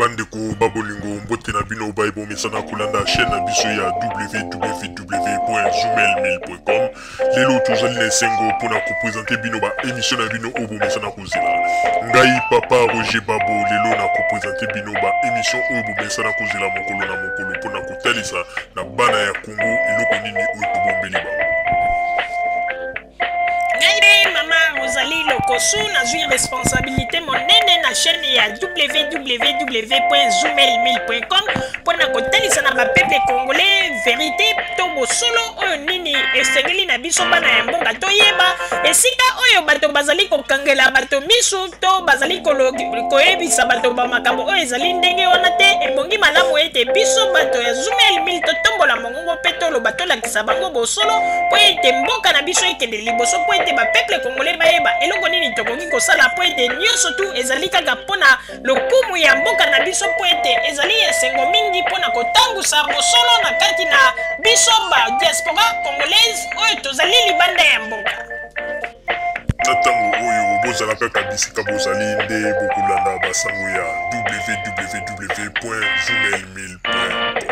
Bandeko ba bolingo, mbote na bino baye bomesana kolanda chaîne na biso ya www.zoomail1000.com. Lelo tozali na esengo mpona kopresente bino ba émission na bino oyo bomesana kozela. Ngai papa Roger Babo lelo na kopresente bino ba émission oyo bomesana kozela mokolo na mokolo mpona kotalisa na bana ya Congo eloko nini oyo tobombeli bango. Ngai nde mama Rosalie Lokosu, nazwi responsabilité monene na chaîne ya www.zoomail1000.com mpo na kotalisa na bapeuple congolais verité to bosolo oyo nini esengeli na biso bana ya mboka toyeba esika oyo bato bazali kokangela bato misu to bazali koyebisa bato ba makambo oyo ezali ndenge wana te. Ebongi malamu ete biso bato ya Zoomail 1000 totombola mongongo mpe toloba, tolakisa bango bosolo mpo ete mboka na biso ekende liboso, mpo ete bapeuple congolais bayeba eloko nini tokoki kosala, mpo ete nyonso tu ezali kaka mpo na lokumu ya mboka na biso, mpo ete ezali esengo mingi mpo na kotangusa bosolo na kati na biso ba diaspora congolaise oyo tozali libanda ya mboka. Na ntango oyo bozala kaka bisika bozali nde bokolanda basango ya www.zoomail1000.com.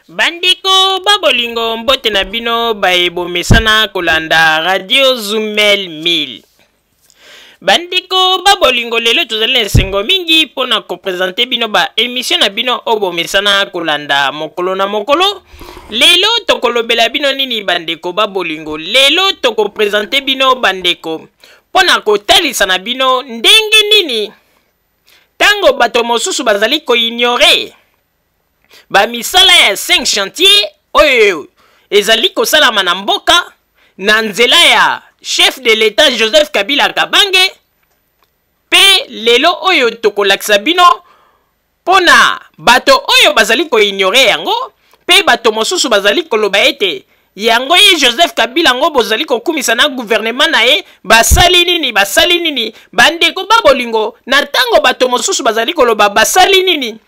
Bandeko ba bolingo, mbote na bino baye bomesana kolanda Radio Zumel 1000. Bandeko ba bolingo, lelo tozali na esengo mingi mpo na kopresente bino ba emission na bino oyo bomesana kolanda mokolo na mokolo. Lelo tokolobela bino nini bandeko ba bolingo? Lelo tokopresente bino bandeko mpo na kotalisa na bino ndenge nini ntango bato mosusu bazali koignore bamisala ya 5 chantier oyo ezali kosalama na mboka na nzela ya chef de l'État Joseph Kabila Kabange. Mpe lelo oyo tokolakisa bino mpona bato oyo bazali koignore yango, mpe bato mosusu bazali koloba ete yango ye Joseph Kabila ngo bozali kokumisa na gouvernement na ye basali nini, basali nini? Bandeko ba bolingo, na ntango bato mosusu bazali koloba basali nini,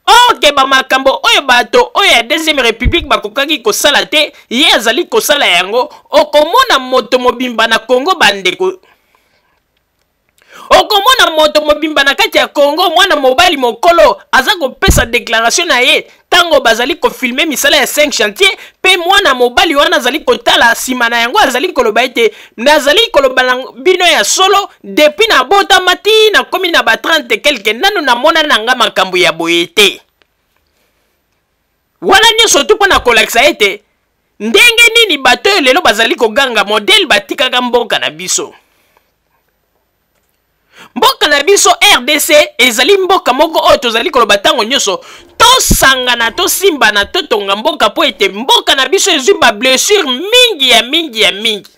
or ke bamakambo oyo bato oyo ya deuxième république bakokaki kosala te, ye azali kosala yango. Okomona moto mobimba na Congo, bandeko, okomona moto mobimba na kati ya Congo, mwana mobali mokolo aza kopesa déclaration na ye ntango bazali kofilme misala ya 5 chantier, mpe mwana mobali wana azali kotala nsima na yango, azali koloba ete nazali koloba na bino ya solo, depuis nabotama ti nakomi na ba 30 quelque, nanu namona na nga makambo ya boye te. Wana nyonso tu mpo na kolakisa ete ndenge nini bato oyo lelo bazali koganga modele batikaka mboka na biso. Mboka na biso RDC ezali mboka moko oyo tozali koloba ntango nyonso tosangana, tosimbana, totonga mboka, mpo ete mboka na biso ezwi bablessure mingi ya mingi ya mingi.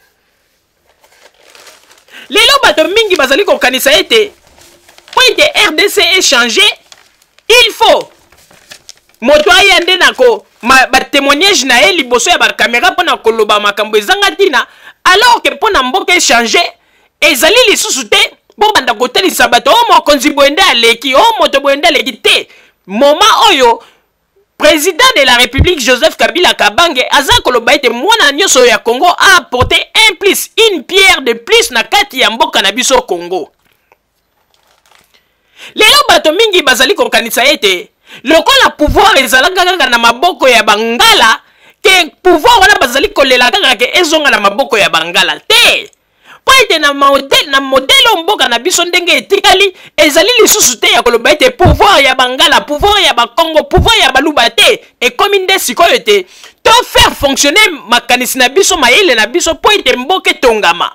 Lelo bato mingi bazali kokanisa ete mpo ete RDC echange, il faut moto aya nde na ko batémoignage na ye liboso ya bakamera mpo na koloba makambo ezanga ntina, alors ke mpo na mboka echange ezali lisusu te bobanda kotalisa bato o mokonzi boye nde aleki, o moto boye nde aleki te. Moment oyo président de la République Joseph Kabila Kabange aza koloba ete mwana nyonso ya Congo a apporté un plus, une pierre de plus na kati ya mboka na biso Congo. Lelo bato mingi bazali kokanisa ete lokola pouvoir ezalaka kaka na maboko ya bangala, ke pouvoir wana bazali kolela kaka ke ezonga na maboko ya bangala te, mpo ete na modele oyo mboka na biso ndenge etikali ezali lisusu te ya koloba ete pouvoir ya bangala, pouvoir ya bakongo, pouvoir ya baluba te. Ekomi nde sikoyo ete to faire fonctionner makanisi na biso, mayele na biso, mpo ete mboka etongama.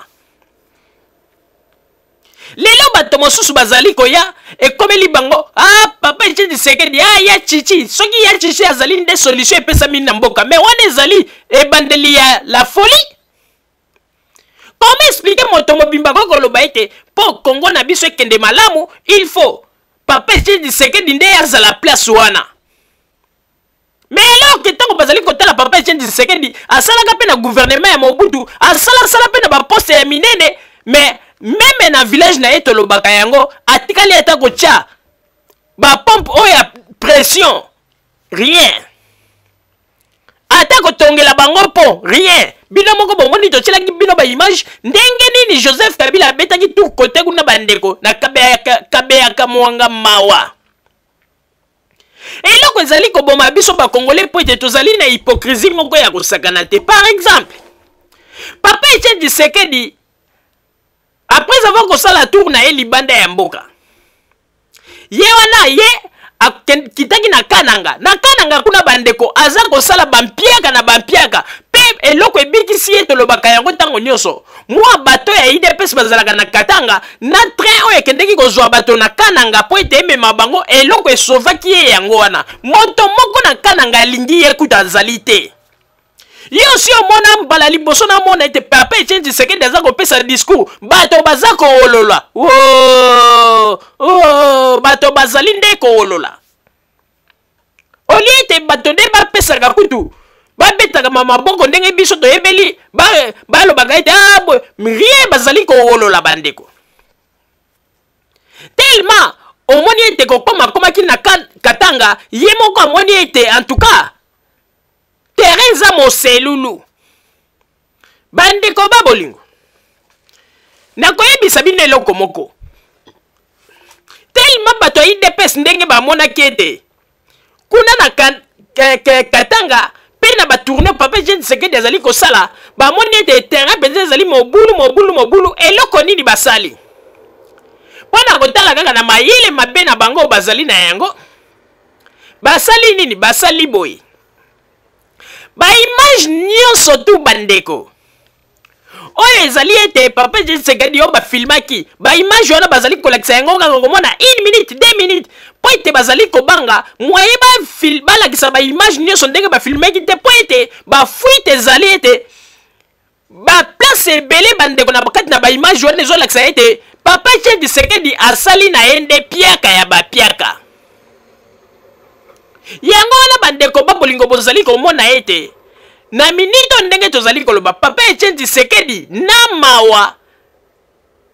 Lelo bato mosusu bazali koya, ekomeli bango ah, papa Etienne Tshisekedi, ah, ya Chichi, soki ya Chichi azali nde solution epesami na mboka. Mais wana ezali ebandeli ya la folie. Comment expliquer moto mobimba akoki koloba ete mpo Congo na biso ekende malamu, il faut papa Etienne Tshisekedi nde azala place wana? Mais alors ke ntango bazali kotala papa Etienne Tshisekedi asalaka mpe na gouvernement ya Mobutu, asalasala mpe na baposte ya minene, mais meme na village na ye tolobaka yango, atikali ata kotya bapompe oyo ya pression, rien, ata kotongela bango mpo rien. Bino moko bomoni, totielaki bino baimage ndenge nini Joseph Kabila abetaki tour kote kuna, bandeko, na Kabeyaka Mwanga. Mawa, eloko ezali koboma biso Bakongole mpo ete tozali na hypocrisie moko ya kosakana te. Par exemple, papa Etienne Tshisekedi, après avoir kosala tour na ye libanda ya mboka, ye wana ye akitaki na Kananga. Na Kananga kuna, bandeko, aza kosala bampiaka na bampiaka. Mpe eloko ebikisi ye, tolobaka yango ntango nyonso, mwa bato ya UDPS bazalaka na Katanga na train oyo ekendeki kozwa bato na Kananga mpo ete emema bango. Eloko esovaki ye yango wana. Moto moko na Kananga alingi ye kuta azali te. Ye osi omona, mbala liboso namona ete papa Etienne Tshisekedi aza kopesa discours, bato baza kowolola. Oh, oh, bato bazali nde kowolola olie ete bato nde bapesaka kutu babetaka maboko ndenge biso toyebeli, balobaka ete ah, boye rien, bazali kowolola, bandeko. Tellement omoni ete kokoma akomaki na Katanga, ye moko amoni ete en tout cas terrain eza moselulu. Bandeko ba bolingo, nakoyebisa bino eloko moko. Tellement bato ya UDPS, ndenge bamonaki ete kuna na Katanga mpe na batournée papa Etienne Tshisekedi azali kosala, bamoni ete terrain mpenza ezali mobulu, mobulu, mobulu. Eloko nini basali? Mpo na kotala kaka na mayele mabe na bango bazali na yango, basali nini? Basali boye: baimage nyonso tu, bandeko, oyo ezali ete papa Tshisekedi oyo bafilmaki, baimage wana bazali kolakisa yango kaka komona 1 minute, 2 minutes, mpo ete bazali kobanga moye balakisa baimage nyonso ndenge bafilmaki te, mpo ete bafuite ezali ete baplace ebele, bandeko, na kati na baimage wana ezolakisa ete papa Etienne Tshisekedi asali na ye nde piaka ya bapiaka. Yango wana, bandeko babolingo, bozali komona ete na minito ndenge tozali koloba, papa Etienne Tshisekedi na mawa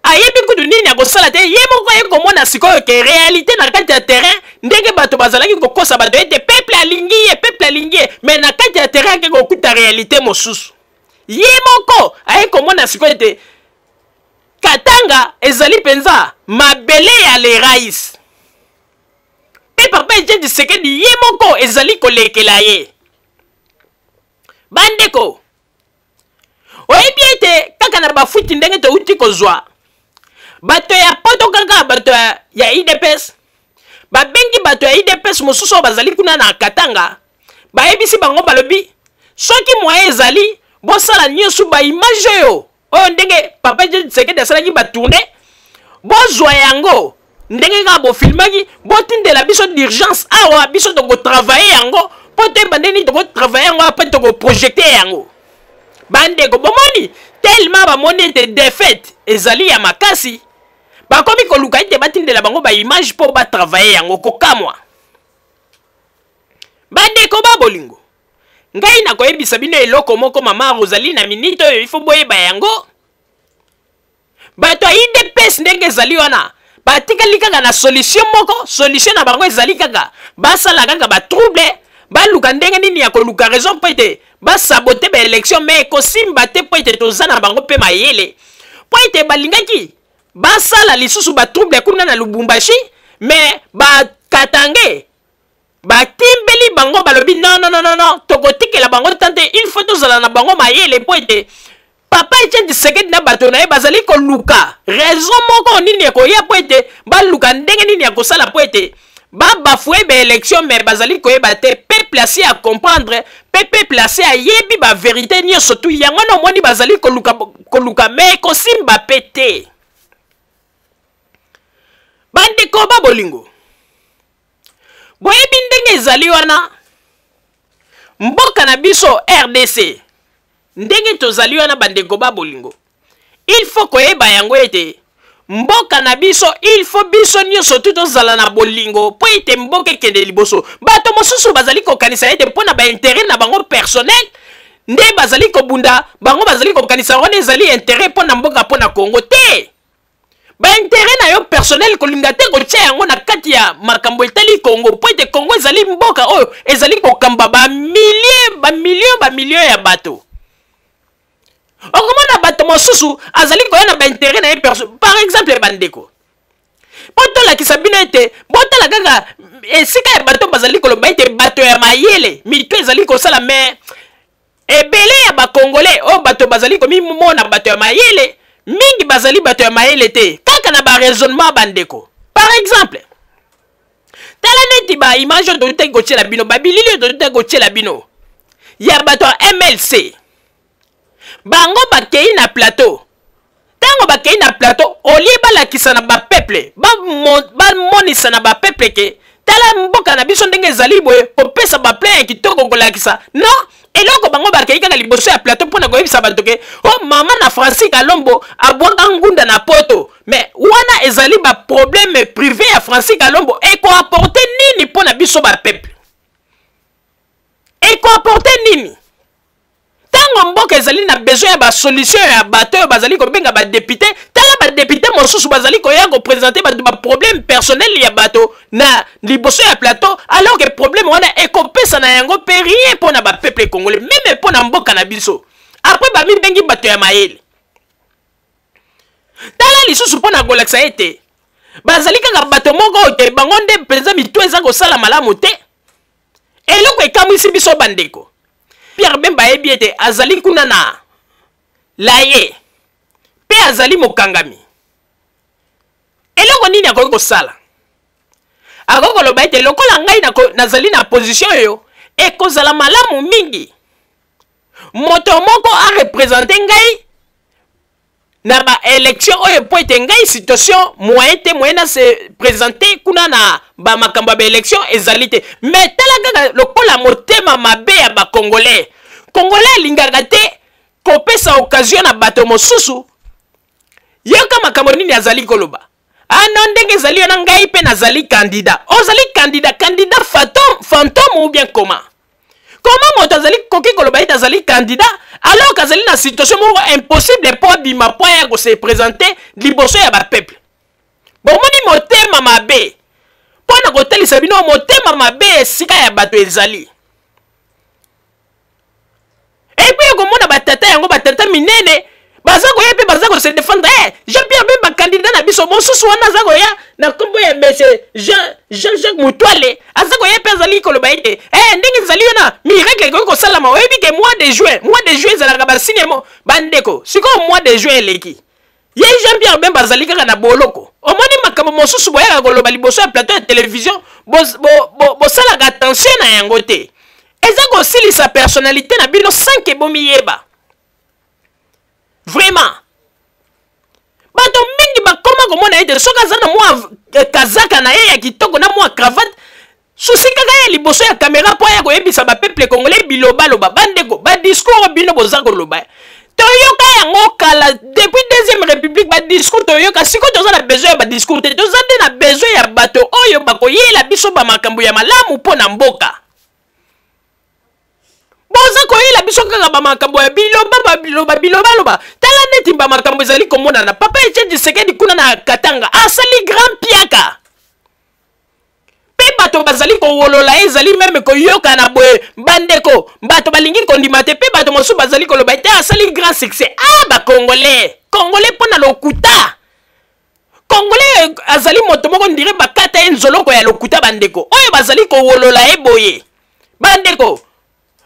ayebi kutu nini akosala te. Ye moko aye komona sikoyo ke réalité na kati ya terrain, ndenge bato bazalaki kokosa bato ete peuple alingi ye, peuple alingi ye, mais na kati ya terrain ake kokuta réalité mosusu. Ye moko aye komona sikoyo ete Katanga ezali mpenza mabele ya le rais, mpe papa Etienne Tshisekedi ye moko ezali kolekela ye. Bandeko, oyebi ete kaka na bafuti ndenge touti kozwa, bato ya poto, kaka bato ya UDPS babengi bato ya UDPS mosusu oyo bazali kuna na Katanga, bayebisi bango, balobi soki moyen ezali, bosala nyonso baimage oyo ndenge papa Tshisekedi asalaki batournée, bozwa yango ndenge kaka bofilmaki, botindela biso d'urgence awa, biso tokotravaille yango mpo toyeba ndenge nini tokotravaille yango, ape tokoprojecte yango. Bandeko, bomoni, tellement bamoni ete défaite ezali ya makasi, bakomi koluka ete batindela bango baimage mpo batravaille yango. Kokamwa, bandeko ba bolingo. Ngai nakoyebisa bino eloko moko, mama Rosalie, na minite oyo ifo boyeba yango. Bato ya UDPS, ndenge ezali wana, batikali kaka na solution moko. Solution na bango ezali kaka basala kaka batrouble, baluka ndenge nini ya koluka raison mpo ete basabote baélection, mais ekosimba te, mpo ete toza na bango mpe mayele, mpo ete balingaki basala lisusu batrouble kuna na Lubumbashi, mais Bakatange batimbeli bango, balobi non, non, non, non, tokotikela bango tante, il faut tozala na bango mayele, mpo ete papa Etienne Tshisekedi na bato na ye bazali koluka raison moko nini ekoya mpo ete baluka ndenge nini ya kosala mpo ete babafouer baélection, mais bazali koyeba te peuple asi ya comprendre, mpe peuple asi ayebi bavérité nyonso tu. Yango wana omoni bazali koluka, koluka, mais ekosimba mpe te. Bandeko ba bolingo, boyebi ndenge ezali wana, mboka na biso RDC, ndenge tozali wana, bandeko ba bolingo, il faut koyeba yango ete mboka na biso, il faut biso nyonso tu tozala na bolingo mpo ete mboka ekende liboso. Bato mosusu bazali kokanisa ete mpo na baintérêt na bango personnel nde bazali kobunda. Bango bazali kokanisa wana ezali intérêt mpo na mboka, mpo na Kongo te. Baintérêt na yo personnel, kolinga te kotia yango na kati ya makambo etali Kongo, mpo ete Kongo ezali mboka oyo ezali kokamba bamilie, bamillion, bamillion ya bato. Okomona bato mosusu azali koya na bainteret na ye perso. Par exemple, bandeko, mpo tolakisa bino ete botala kaka esika ya bato bazali koloba ete bato ya mayele mito ezali kosala, me ebele ya bakongole oyo bato bazali komimona bato ya mayele mingi bazali bato ya mayele te, kaka na baraisonnement. Bandeko, par exemple, tala neti baimage oyo totaki kotiela bino, babilili oyo totaki kotiela bino ya bato ya MLC. Bango bakei na plateau. Ntango bakei na plateau, olie balakisa na bapeuple, bamonisa na bapeuple ke tala mboka na biso ndenge ezali boye, kopesa baplan ya kitoko, kolakisa non eloko. Bango bakei kaka liboso ya plateau mpona koyebisa bato ke o oh, mama na Francis Kalombo abwaka ngunda na poto. Mais wana ezali baproblème privé ya Francis Kalombo. Ekoapporte nini mpo na biso bapeuple? Ekoapporte nini ntango mboka ezali na besoin ya basolution ya bato oyo bazali kobenga badepute? Tala badepute mosusu bazali koya kopresente bato baproblème personnel ya bato na liboso ya plateau, alors que problème wana ekopesa na yango mpe rien mpo na bapeuple congolais, meme mpo na mboka na biso. Après bamibengi bato ya mayele. Tala lisusu, mpo na kolakisa ete bazali kaka bato moko oyo te, bango nde mpenza mito eza kosala malamu te. Eloko ekamwisi biso, bandeko, Pierre Bemba ayebi ete azali kuna na laye mpe azali mokangami. Eloko nini akoki kosala? Akoki koloba ete lokola ngai nazali na position oyo, ekozala malamu mingi moto moko arepresente ngai na baélection oyo, mpo ete ngai situation moyen te, moyen na se présenter kuna na bamakambo ya baélection ezali te. Mais tala kaka lokola motema mabe ya bacongolais. Congolais alingaka te kopesa occasion na bato mosusu. Yoka makambo nini azali koloba: "Ah non, ndenge ezali wana, ngai mpe nazali candidat." Ozali candidat, candidat fantôme ou bien comment? Comment moto azali koki koloba ete azali candidat alors qu'azali na situation moko impossible mpo abima, mpo aya kose présenter liboso ya bapeuple? Bomoni motema mabe, mpo na kotalisa bino motema mabe esika ya bato ezali. Et puis okomona batata yango, batata minene baza koya mpe baza kose défendre: eh, Jean Pierre Bemba candidat na biso. Mosusu wana aza koya na nkombo ya monsieur Jean Jacques Mutwale, aza koya mpe azali koloba ete eh, ndenge ezali wana, miracle ekoki kosalama. Oyebi ke mois de juin, mois de juin ezalaka basigne mo. Bandeko, sikoyo mois de juin eleki, ye Jean Pierre Bemba azali kaka na boloko. Omoni makambo mosusu boyaka koloba liboso ya plateau ya télévision, bosalaka attention na yango te, eza kosilisa personnalité na bino sans ke bomiyeba. Vraiment, bato mingi bakoma komona ete soki aza na mwa kazaka na ye ya kitoko na mwa cravate, susi kaka ya liboso ya kamera mpo aya koyebisa bapeuple congolais bilobaloba. Bandeko, badiscours bino boza koloba, toyoka yango kala, depuis deuxième république badiscours toyoka. Sikoyo toza na besoin ya badiscours te, toza nde na besoin ya bato oyo bakoyela biso bamakambo ya malamu mpo na mboka. Boza koyela biso kaka bamakambo ya biloba biloba bilobaloba. Tala neti bamakambo ezali komonana, papa Etienne Tshisekedi kuna na Katanga asali grand piaka mpe bato bazali kowolola, ezali meme koyoka na boye. Bandeko, bato balingi kondima te, mpe bato mosusu bazali koloba ete asali grand succès. Ah, bacongolais, congolais mpo na lokuta. Congolais azali moto moko ndire bakata ye nzoloko ya lokuta. Bandeko oyo bazali kowolola ye boye, bandeko,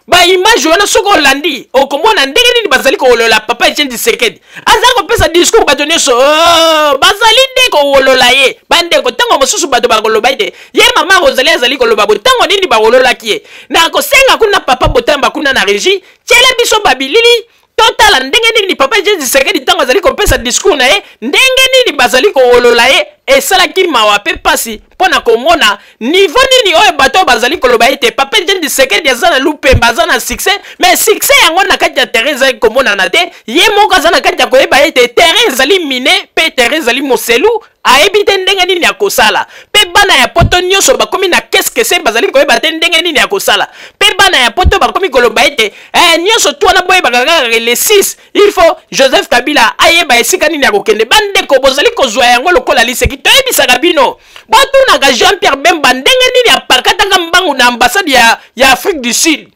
baimage wana soki olandi, okomona ndenge nini bazali kowolola papa Etienne Tshisekedi. Azali kopesa discours, bato nyonso, oh, bazali nde kowolola ye. Bandeko, ntango mosusu bato bakoloba ete ye mama Rosalie azali koloba boye, ntango nini bawololaki ye? Na kosenga kuna papa Botamba kuna na régie, tiela biso babilili, totala ndenge nini papa Etienne Tshisekedi, ntango azali kopesa discours na ye, ndenge nini bazali kowolola ye. Esalaki mawa mpe mpasi mpo na komona niveau nini oyo bato oyo bazali koloba ete papa Etienne Tshisekedi aza na lupemba, aza na succès. Mais succès yango na kati ya terrain ezali komonana te. Ye moko aza na kati ya koyeba ete terrain ezali mine mpe terrain ezali moselu, ayebi te ndenge nini ya kosala. Mpe bana ya poto nyonso bakomi na keskese, bazali koyeba te ndenge nini ya kosala. Mpe bana ya poto bakomi koloba ete nyonso tu wana, boyebaka kaka le 6, il faut Joseph Kabila ayeba esika nini ya kokende. Bandeko, bozali kozwa yango lokola liseki. Toyebisaka bino, botunaka Jean Pierre Bemba ndenge nini apakataka mbangu na ambassade ya Afrique du Sud.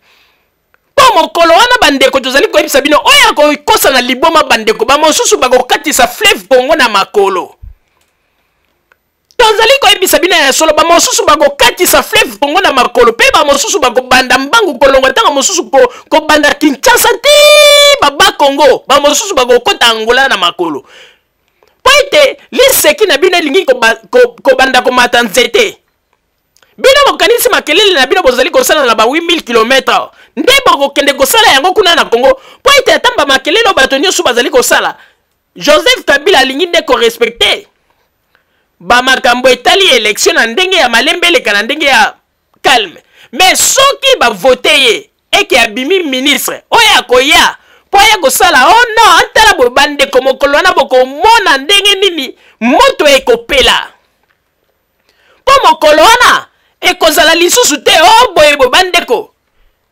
Mpo mokolo wana bandeko, tozali koyebisa bino, oyo akokosa na liboma bandeko, bamosusu bakokatisa fleuve Congo na makolo. Tozali koyebisa bino ya solo, bamosusu bakokatisa fleuve Congo na makolo, mpe bamosusu bakobanda mbangu kolongwa ntango mosusu kobanda Kinshasa ti baba Congo, bamosusu bakokota Angola na makolo, mpo ete liseki na bino elingi kobanda komata nzete. Bino bokanisi makelele na bino bozali kosala na ba 8000 km nde bokokende kosala yango kuna na Congo, mpo ete ata ba makelele oyo bato nyonso bazali kosala, Joseph Kabila alingi nde korespecte bamakambo etali election na ndenge ya malembe, eleka na ndenge ya calme. Mais soki bavote ye eke abimi ministre oyo akoya mpo aya kosala, oh non, antala boye bandeko, mokolo wana bokomona ndenge nini moto ekopela, mpo mokolo wana ekozala lisusu te o oh, boye boye. Bandeko,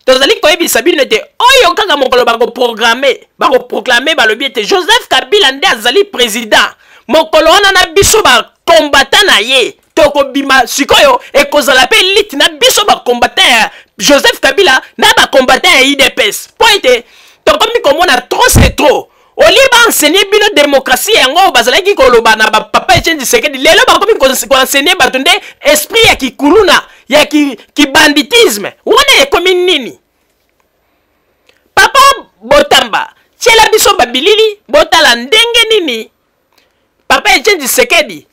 tozali koyebisa bino ete oyo kaka mokolo bakoprograme, bakoproklame, balobi ete Joseph Kabila nde azali president, mokolo wana na biso bakombata na ye tokobima. Sikoyo ekozala mpe lite na biso bakombata ya Joseph Kabila na bakombata ya UDPS, mpo ete tokomi komona trop c'est trop. Olie baenseigne bino demokrasie yango bazalaki koloba na bapapa Etienne Tshisekedi, lelo bakomi koenseigne bato nde esprit ya kikuluna, ya kibanditisme. Wana ekomi nini? Papa Botamba, tiela biso babilili, botala ndenge nini papa Etienne Tshisekedi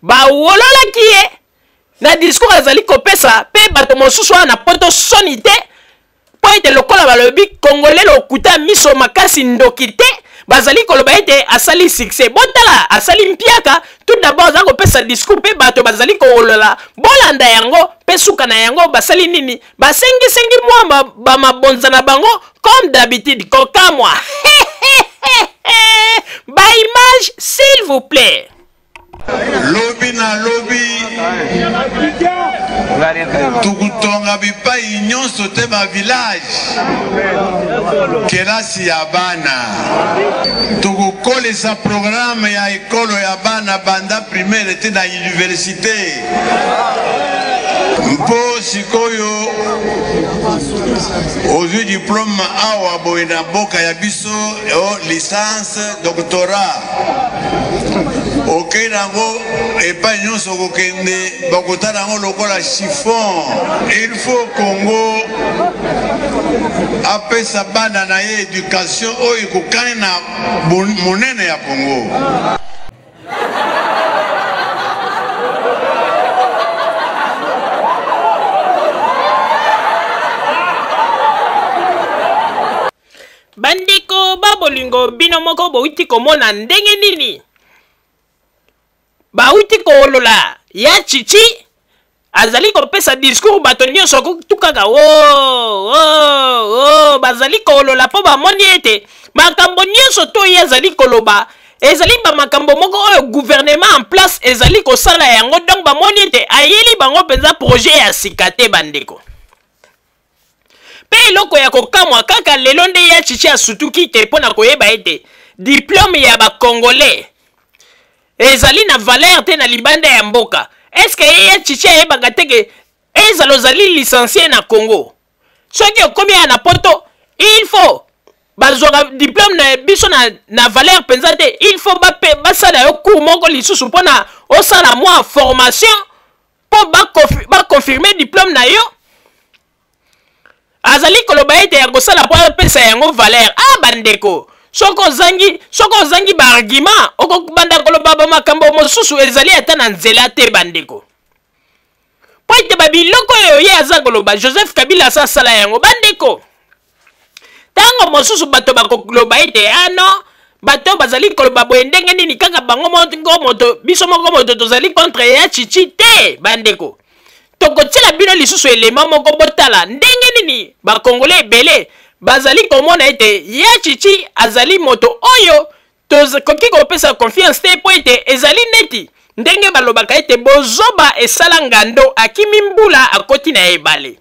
bawololaki ye na discours azali kopesa, mpe bato mosusu wana na poto soni te, mpo ete lokola balobi Kongole lokuta miso makasi ndoki te, bazali koloba ete asali succès. Botala, asali mpiaka. Tout d'abord aza kopesa discours mpe bato bazali kowolola, bolanda yango mpe suka na yango basali nini? Basengisengi mwa bamabonza na bango comme d'habitude. Kokamwa ba image, s'il vous plaît. Lobi na lobi tukutonga bipai nyonso te ba village kelasi ya bana, tukukolisa programme ya ekolo ya bana banda primaire te na universite, mpo sikoyo ozwi diplome awa boye na mboka ya biso, o licence, doctorat, okei nango epai nyonso okokende, bakotala yango lokola chiffon. Il faut Congo apesa bana na ye education oyo ekokani na monene ya Congo. Bandeko ba bolingo, bino moko bowuti komona ndenge nini bawuti koolola ya Chichi azali kopesa discours, bato nyonso tu kaka o oh, oh, oh, bazali koolola mpo bamoni ete makambo nyonso to ye azali koloba ezali bamakambo moko oyo gouvernement en place ezali kosala yango. Donc bamoni ete ayeli bango mpenza projet ya sika te, bandeko. Mpe eloko ya kokamwa, kaka lelo nde ya Chichi asutuki te mpo na koyeba ete diplome ya bacongolais ezali na valeur te na libanda ya mboka. Eske ye ya Chichi ayebaka te ke ezala ozali licencie na Congo, soki okomi ya na poto, il faut bazwaka diplome na biso na valeur mpenza te? Il faut basala yo cours moko lisusu mpona osala mwa formation mpo bakonfirme diplome na yo. Azali koloba ete ya kosala mpo apesa yango valeur. Ah bandeko, soki ozangi baargument, okobanda koloba bamakambo mosusu ezali ata na nzela te, bandeko, mpo ete babiloko oyo ye aza koloba, Joseph Kabila asa asala yango. Bandeko, ntango mosusu bato bakoloba ete ah non, bato bazali koloba boye ndenge nini? Kaka bango moko moto, biso moko moto tozali contre ya Chichi te. Bandeko, tokotiela bino lisusu elema moko, botala ndenge nini bakongole ebele bazali komona ete ya Chichi azali moto oyo tokoki kopesa confiance te, mpo ete ezali neti ndenge balobaka ete bozoba esala ngando, akimi mbula akoti na ebale.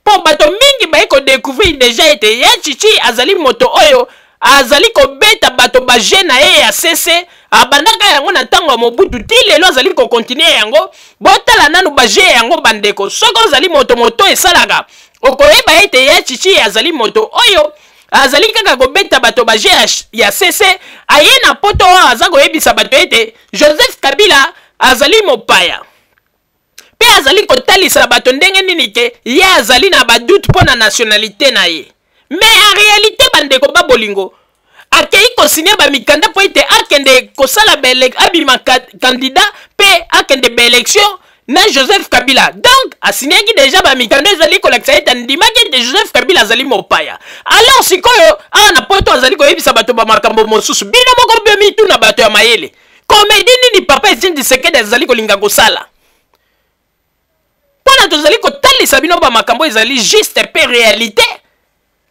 Mpo bato mingi baye kodécouvrir déjà ete ya Chichi azali moto oyo azali kobeta bato baje na ye ya sese. Abandaka yango na ntango ya Mobutu, ti lelo azali kokontinue yango. Botala nanu baje yango, bandeko. Soki ozali moto moto esalaka, Okoyeba ete ya Tshitshi azali moto oyo azali kaka kobeta bato ba jeux ya sese. Aye na poto oyo aza koyebisa bato ete Joseph Kabila azali mopaya mpe azali kotalisa bato ndenge nini ke ye azali na ba doute mpo na nationalité na ye. Mais en réalité, bandeko ba bolingo, akei kosigne ba mikanda mpo ete akende kosala ba abima candidat mpe akende ba élection na Joseph Kabila. Donc asignaki deja ba mikanda ezali kolakisa ete andimaki ete Joseph Kabila azali mopaya. Alors sikoyo awa na poto azali koyebisa bato ba makambo mosusu. Bino moko bomituna bato ya mayele, komedi nini papa Etienne Tshisekedi azali kolinga kosala? Mpona tozali kotalisa bino ba makambo ezali juste mpe réalité.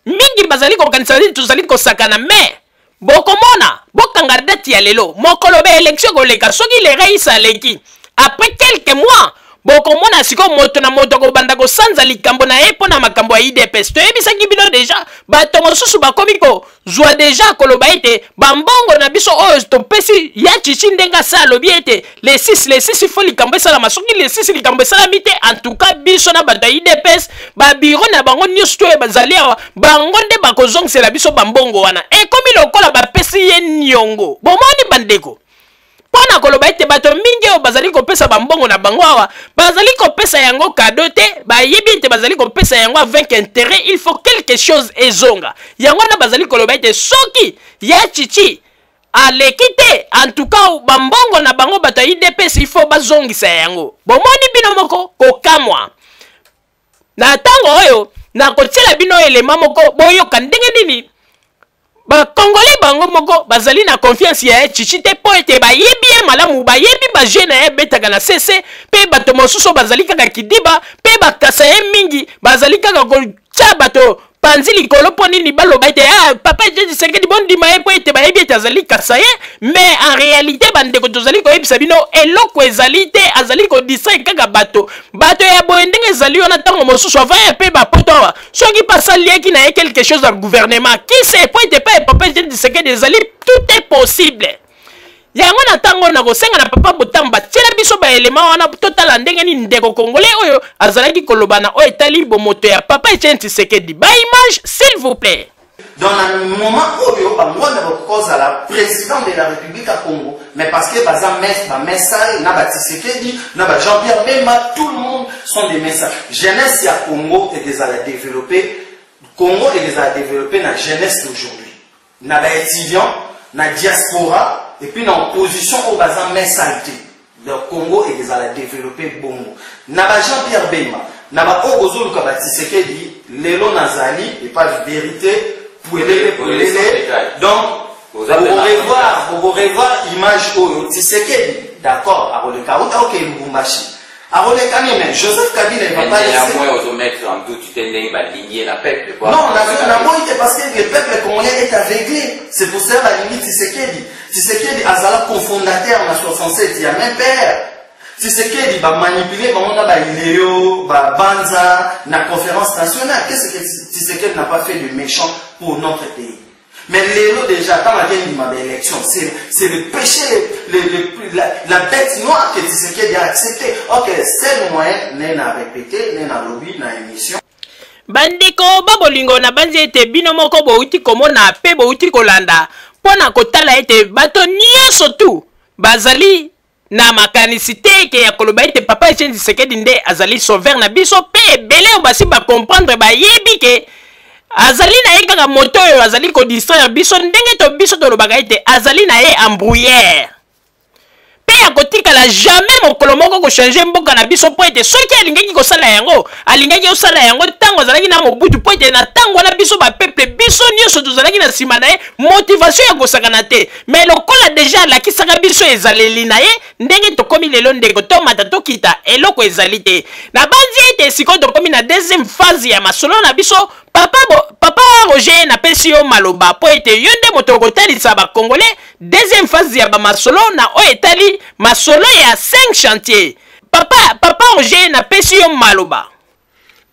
Mingi bazali kokanisa nini tozali kosakana, mais bokomona, bokanga date ya lelo, mokolo ba élection ekoleka, soki le rais aleki après quelques mois, bokomona sikoyo moto na moto akobanda kosanza likambo na ye mpo na makambo ya UDPS. Toyebisaki bino deja, bato mosusu bakomi kozwa deja koloba ete bambongo na biso oyo topesi ya Tshitshi, ndenge asa alobi ete le 6, le 6 il faut likambo esalama. Soki le 6 likambo esalami te, en tout cas biso na bato ya UDPS, babiro na bango nyonso to oyo bazali awa, bango nde bakozongisela biso bambongo wana. Ekomi lokola bapesi ye niongo. Bomoni bandeko, mpo na koloba ete bato mingi oyo bazali kopesa bambongo na bango awa bazali kopesa yango kado te, bayebi ete bazali kopesa yango avec intérêt, il faut quelque chose ezonga. Yango wana bazali koloba ete soki ya Tshitshi aleki te, en tout cas bambongo na bango bato ya UDPS il faut bazongisa yango. Bomoni bino moko kokamwa. Na ntango oyo nakotiela bino elema moko, boyoka ndenge nini bakongole bango moko bazali na confiance ya Tshitshi te, mpo ete bayebi ye malamu, bayebi baje na ye abetaka na sese, mpe bato mosusu bazali kaka kidiba mpe bakasa ye mingi, bazali kaka kotia bato panzi likolo. Mpo nini baloba ete ah, papa Etienne Tshisekedi bondima ye? Mpo ete bayebi ete azali kasa ye. Mais en réalité, bandeko, tozali koyebisa bino eloko ezali te, azali kodistraire kaka bato. Bato ya boye ndenge ezali wana, ntango mosusu avant ya mpe bapoto awa, soki mpe asaliaki na ye quelque chose ya gouvernement, qui sait? Po ete pa papa Etienne Tshisekedi ezali tout est possible. Yango na ntango na kosenga na papa Botamba tiela biso baelema wana, totala ndenge nini ndeko congolais oyo azalaki koloba na oyo etali bomoto ya papa Etienne Tshisekedi. Ba image, s'il vous plaît. Dans le moment oyo bangwanda bakozala président de la République ya Congo, mais parce que baza mes bamesai na baTshisekedi na ba Jean Pierre Bemba, tout le monde sont des messages. Jeunesse ya Congo ekezala développé, Congo ekezala développé na jeunesse d'aujourd'hui, na baétudiant, na diaspora et puis na opposition oyo baza mesai te. Donc Congo ekezala développé bongo na ba Jean Pierre Bemba, na baoyo bozoluka baTshisekedi. Lelo nazali epa vérité pwelele pwelele. Donc bokorevoir image oyo. Tshisekedi, d'accord, akoleka auta oke Lubumbashi, akoleka nini, mais Joseph Kabila, il va pas laisser. Néanmoins, ozomettre en doute te ndenge balingi ye na peuple? Non, naboyi te, parce que le peuple congolais est aveuglé. C'est pour cela balingi Tshisekedi. Tshisekedi azala cofondateur na 67 ya même père. Tshisekedi bamanipule bango na baileo babanza na conférence nationale. Qu'est-ce que Tshisekedi n'a pas fait de méchant pour notre pays? Mais lelo déjà, ntango akendima baélection, c'est le péché, la bête noire que Tshisekedi a accepté. Ok, c'est le moyen ne na répété, ne na lobi na émission. Bandeko ba bolingo, na banzi ete bino moko bouti komona mpe bouti kolanda mpo na kotala ete bato nyonso tu bazali na makanisi te eke ya koloba ete papa Etienne Tshisekedi nde azali sauveur na biso. Mpe ebele oyo basi bacomprendre, bayebi ke azali na ye kaka moto oyo azali kodistraire biso, ndenge to biso tolobaka ete azali na ye embrouillère mpe akotikala jamais mokolo moko kochange mboka na biso, mpo ete soki alingaki kosala yango, alingaki kosala yango ntango azalaki na Mobutu, mpo ete na ntango wana biso bapeuple, biso nyonso tozalaki na nsima na ye, motivation ya kosakana te. Mais lokola deja alakisaka biso ezaleli na ye, ndenge tokomi lelo, ndeko, tomata tokita, eloko ezali te. Nabanzi ete sikoyo tokomi na deuxième phase ya masolo na biso. Papa Roger, napesi yo maloba mpo ete yo nde moto okotalisa bakongolais deuxième phase ya bamasolo na oyo etali masolo ya 5 chantier. Papa Roger, napesi yo maloba.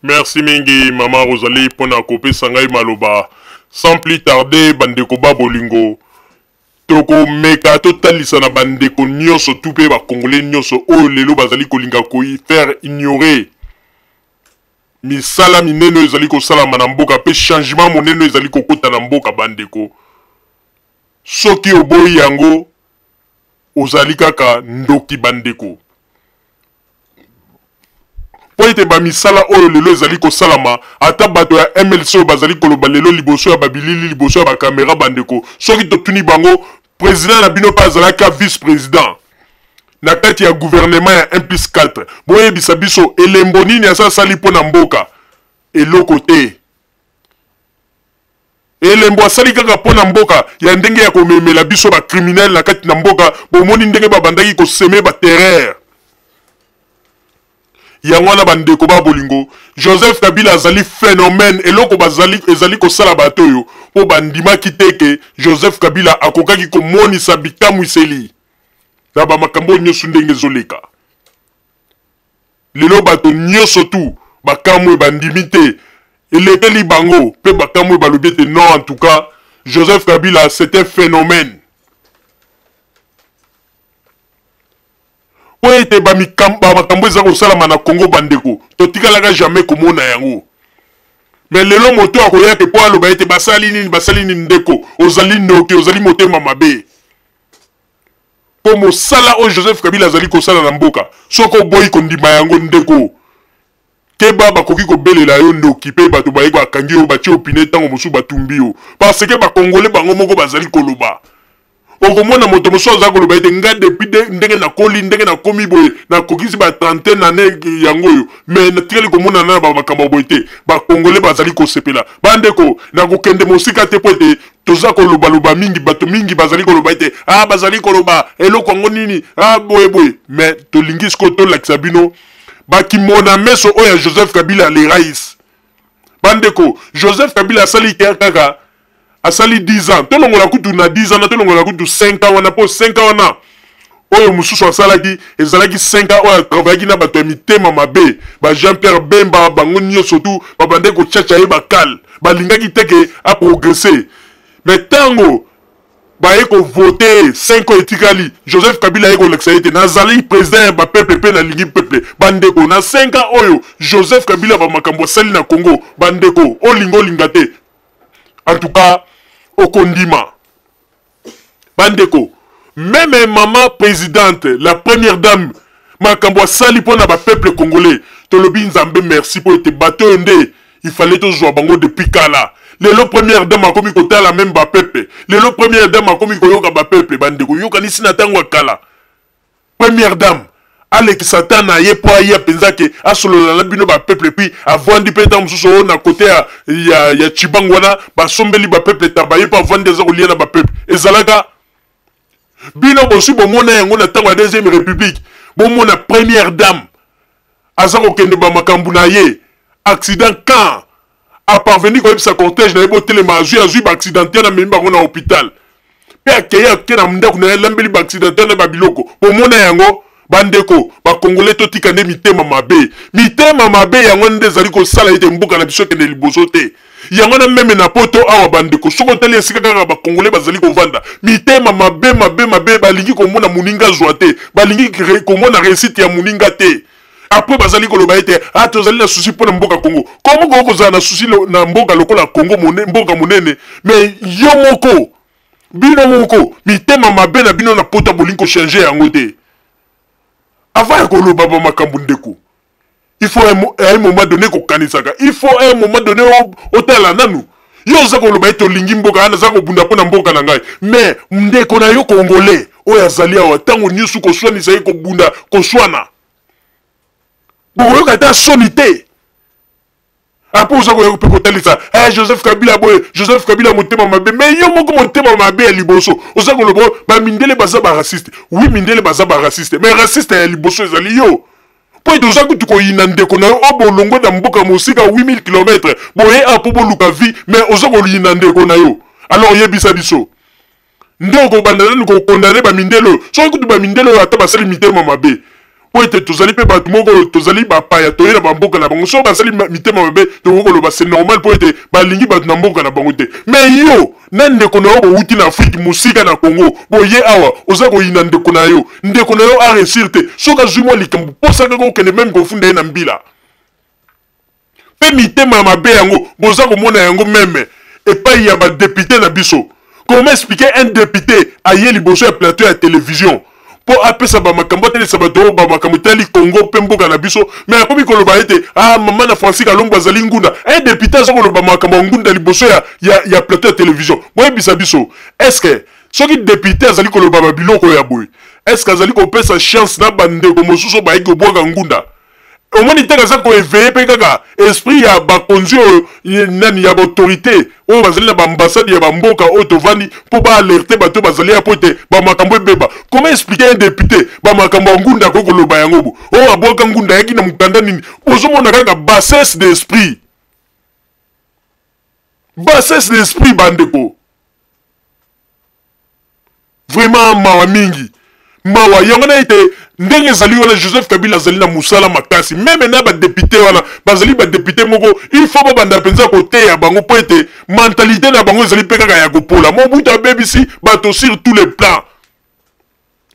Merci mingi, mama Rosalie, mpona kopesa ngai maloba. Sans plus tarder, bandeko ba bolingo, tokomeka totalisa na bandeko nyonso tu mpe bakongole nyonso oyo lelo bazali kolinga koyi faire ignorer. Misala minene oyo ezali kosalama na mboka mpe changement monene oyo ezali kokota na mboka, bandeko, soki oboyi yango ozali kaka ndoki, bandeko. Mpo ete bamisala oyo lelo ezali kosalama, ata bato ya MLC oyo bazali koloba lelo liboso ya babilili, liboso ya bakamera, bandeko, soki totuni bango, president na bino mpe azalaki vice president na kati ya gouvernement ya 1 plus 4, boyebisa biso elembo nini asa asali mpo na mboka? Eloko te. Elembo asali kaka mpo na mboka ya ndenge ya komemela biso ba criminel na kati na mboka. Bomoni ndenge babandaki koseme ba terreur yango wana. Bandeko ba bolingo, Joseph Kabila azali phénomène. Eloko bazali ezali kosala bato oyo mpo bandimaki te ke Joseph Kabila akokaki komonisa bikamwiseli na bamakambo oyo nyonso ndenge ezoleka lelo. Bato nyonso tu bakamwe, bandimi te, elekeli bango mpe bakamwe, balobi ete non, en tout cas Joseph Kabila, c'est un phénomène, po ete bamakambo eza kosalama na Congo, bandeko, totikalaka jamais komona yango. Mais lelo moto akoyake mpo aloba ete basali nini, basali nini, ndeko, ozali ndoki, ozali motema mabe. Mpo mosala oyo Joseph Kabila azali kosala na mboka, soki oboyi kondima yango, ndeko, keba, bakoki kobelela yo ndoki mpe bato baye bakangi yo, batie yo pine, ntango mosusu batumbi yo, parce que bakongole bango moko bazali koloba. Okomona moto mosusu aza koloba ete nga depuis de, ndenge nakoli, ndenge nakomi boye, nakokisi ba trentaine année yango oyo, mais natikali komona na bamakambo ya boye te. Bakongole bazali kosepela. Bandeko, nakokende mosika te mpo ete toza kolobaloba mingi. Bato mingi bazali koloba ete ah, bazali koloba eloko yango nini, ah, boye boye, mais tolingi sikoyo tolakisa bino bakimona meso oyo ya Joseph Kabila le rais. Bandeko, Joseph Kabila asali kaka, asali 10 ans. Tolongola kutu na 10 ans na tolongola kutu 5 ans wana, mpo 5 ans wana oyo mosusu asalaki ezalaki 5 ans oyo atravayaki na bato ya mitema mabe, ba Jean Pierre Bemba, bango nyonso tu babandaki kochacha ye bakale, balingaki te ke aprogresse. Mais ntango baye kovote, 5 ans etikali, Joseph Kabila aye kolakisa ye te nazali président ya bapeuple mpe nalingi peuple. Bandeko, na 5 ans oyo Joseph Kabila, bamakambo asali na Congo, bandeko, olinga olinga te, en tout cas okondima. Bandeko, même mama présidente, la première dame, makambo asali mpo na bapeuple congolais, tolobi Nzambe merci, mpo ete bato oyo nde il fallait tozwa bango depuis kala. Lelo première dame akomi kotala même bapeuple, lelo première dame akomi koyoka bapeuple. Bandeko, yokanisi na ntango ya kala, première dame alekisa ta na ye mpo aya mpenza ke asolola na bino bapeuple, puis avandi mpe ntango mosusu oyo na kote ya Chibango wana, basombeli bapeuple taba, ye mpo avandi, aza kolia na bapeuple. Ezalaka bino bosi bomona yango na ntango ya deuxième république? Bomona première dame aza kokende bamakambo na ye, accident, quand aparvenir koyebisa cortège na ye botelema, azwi baaccidenté na amemi bango na hôpital, mpe akei, ake na ndako na ye, alambeli baaccidenté na babiloko? Bomona yango? Bandeko bakongole, totika nde mitema mabe. Mitema mabe yango nde ezali kosala ete mboka na biso ekende liboso te. Yango na même na poto awa, bandeko, soki otali esika kaka bakongole bazali kovanda, mitema mabe, mabe, mabe. Balingi komona moninga zwa te, balingi komona réussite ya moninga te. Après bazali koloba ete ah, tozali na souci mpo na mboka Congo. Komo koki kozala na souci na mboka lokola Congo, mboka monene, mais yo moko, bino moko, mitema mabe na bino na poto, bolingi kochange yango te? Avant ya koloba bamakambo, ndeko, il faut à un moment donné kokanisaka, il faut à un moment donné otala nanu. Yo oza koloba ete olingi mboka wana, aza kobunda mpo na mboka na ngai, mais ndeko na yo congolais oyo azali awa, ntango nyonso koswanisa ye, kobunda, koswana, bokoyoka ata soni te. Apo oza koya mpe kotalisa, eh, Joseph Kabila boye, Joseph Kabila motema mabe, mais yo moko motema mabe ya liboso. Oza koloba bamindele baza baraciste. Oui, mindele baza baraciste, mais raciste ya liboso ezali yo, mpo ete oza kutu koyina ndeko na yo oyo bolongwe na mboka mosika 8000 km, boye a mpo boluka vie, mais oza koyina ndeko na yo. Alors yebisa biso nde okobanda nanu kokondane bamindele oyo. Soki kutu bamindele oyo ata basali mitema mabe, mpo ete tozali mpe bato moko oyo tozali bapaya, toye na bamboka na bango, soki basali mitema mabe, tokoki koloba c'est normal, mpo ete balingi bato na mboka na bango te. Mais yo na ndeko na yo bowuti na Afrique mosika na Congo, boye awa, oza koyina ndeko na yo. Ndeko na yo aréussir te, soki azwi mwa likambo, mposa kaka okende même kofunda ye na mbila. Mpe mitema ya mabe yango boza komona yango meme epai ya ba depute na biso. Comment expliquer un depute aye liboso ya plateau ya television mpo apesa ba makambo, atalisa bato oyo ba makambo etali Congo mpe mboka na biso, mais akomi koloba ete ah, mama na Francis Kalombo azali ngunda. Un depute aza koloba makambo ya ngunda liboso ya plateau ya television. Boyebisa biso, est-ce que soki depute azali koloba ba biloko ya boye, est-ce que azali kopesa chance na bandeko mosusu oyo bayaki kobwaka ngunda? Omoni te aza koeveille mpe kaka esprit ya bakonzi oyo nani ya baautorité oyo bazali na baambassade ya bamboka oyo tovandi mpo baalerte bato bazali ya mpo ete bamakambo ebeba. Comment expliquer un député bamakambo ya ngunda akoki koloba yango bo oyo abwaka ngunda ayaki na mokanda nini? Ozomona kaka bassesse d'esprit, bassesse d'esprit bandeko. Vraiment mawa mingi, mawa yango na ete ndenge ezali wana. Joseph Kabila azali na mosala makasi, meme na badepute wana bazali badepute moko, il faut babanda mpenza koteya bango mpo ete mentalité na bango ezali mpe kaka ya kopola. Mobutu abebisi bato sur tous les plans.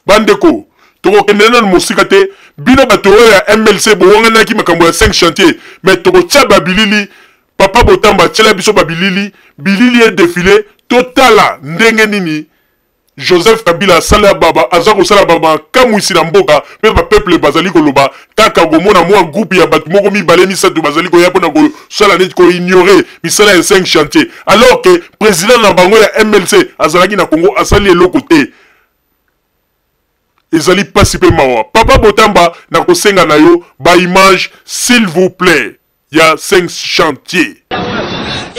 Bandeko, tokokende nanu mosika te. Bino bato oyo ya MLC bowanganaki makambo ya 5 chantier, mais tokotia babilili. Papa Botamba atiela biso babilili, bilili e defile, totala ndenge nini Joseph Kabila asala baba, aza kosala ba makamwisi na mboka, mpe ba peuple bazali koloba kaka komona mwa groupe ya bato moko mibale misato bazali koya mpona kosala neti koignore misala ya 5 chantier, alors que président na bango ya MLC azalaki na Congo, asali eloko te. Ezali pasi mpe mawa. Papa Botamba, nakosenga na yo ba image s'il vous plaît ya 5 chantier.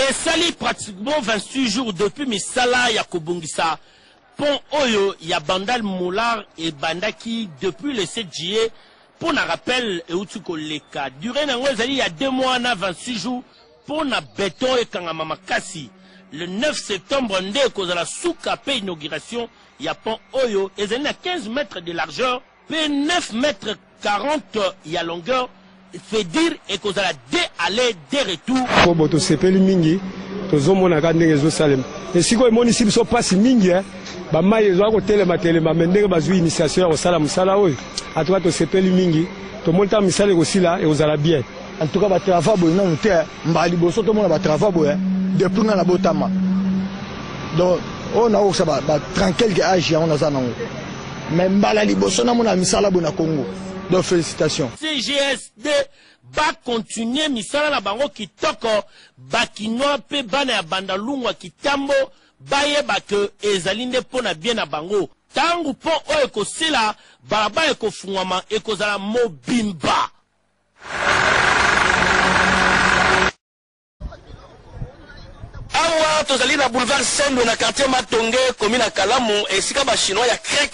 Esali pratiquement 28 jours depuis misala ya kobongisa pont oyo ya Bandal Moulard ebandaki depuis le 7 juillet. Mpo na rappel euti koleka, durée na yango ezali ya 2 mois na 26 jours mpo na beton ekangama makasi. Le 9 septembre nde ekozala suka mpe inauguration ya pont oyo ezali na 15 mètres de largeur mpe 9 mètres 40 ya longueur, fait dire ekozala deux aller deux retour. Kobo tosepeli mingi, tozomona kaka ndenge ezosalema. Esika oyo emonisi biso mpasi mingi, bamai ezwaka kotelema telema, me ndenge bazwi initiation ya kosala mosala oyo, en tout cas tosepeli mingi. Tomoni ntango misala ekosila ekozala bien. En tout cas ba travaux boye nanu te, mbala liboso tomona ba travaux boye depuis nga nabotama. Donc oyo nakokisa ba 30 quelque age yango naza nango, mais mbala liboso namona misala boye na Congo. Donc félicitations. CGSD ba continuer misala na bango kitoko, ba kinois pe bana ya Bandalungwa Kitambo bayeba que ezali nde mpo na bien na bango. Tango pont oyo ekosila, balabala ekofungwama, ekozala mobimba. Awa tozali na boulevard Sendwe na quartier Matonge, commune ya Kalamu, esika ba chinois ya CREC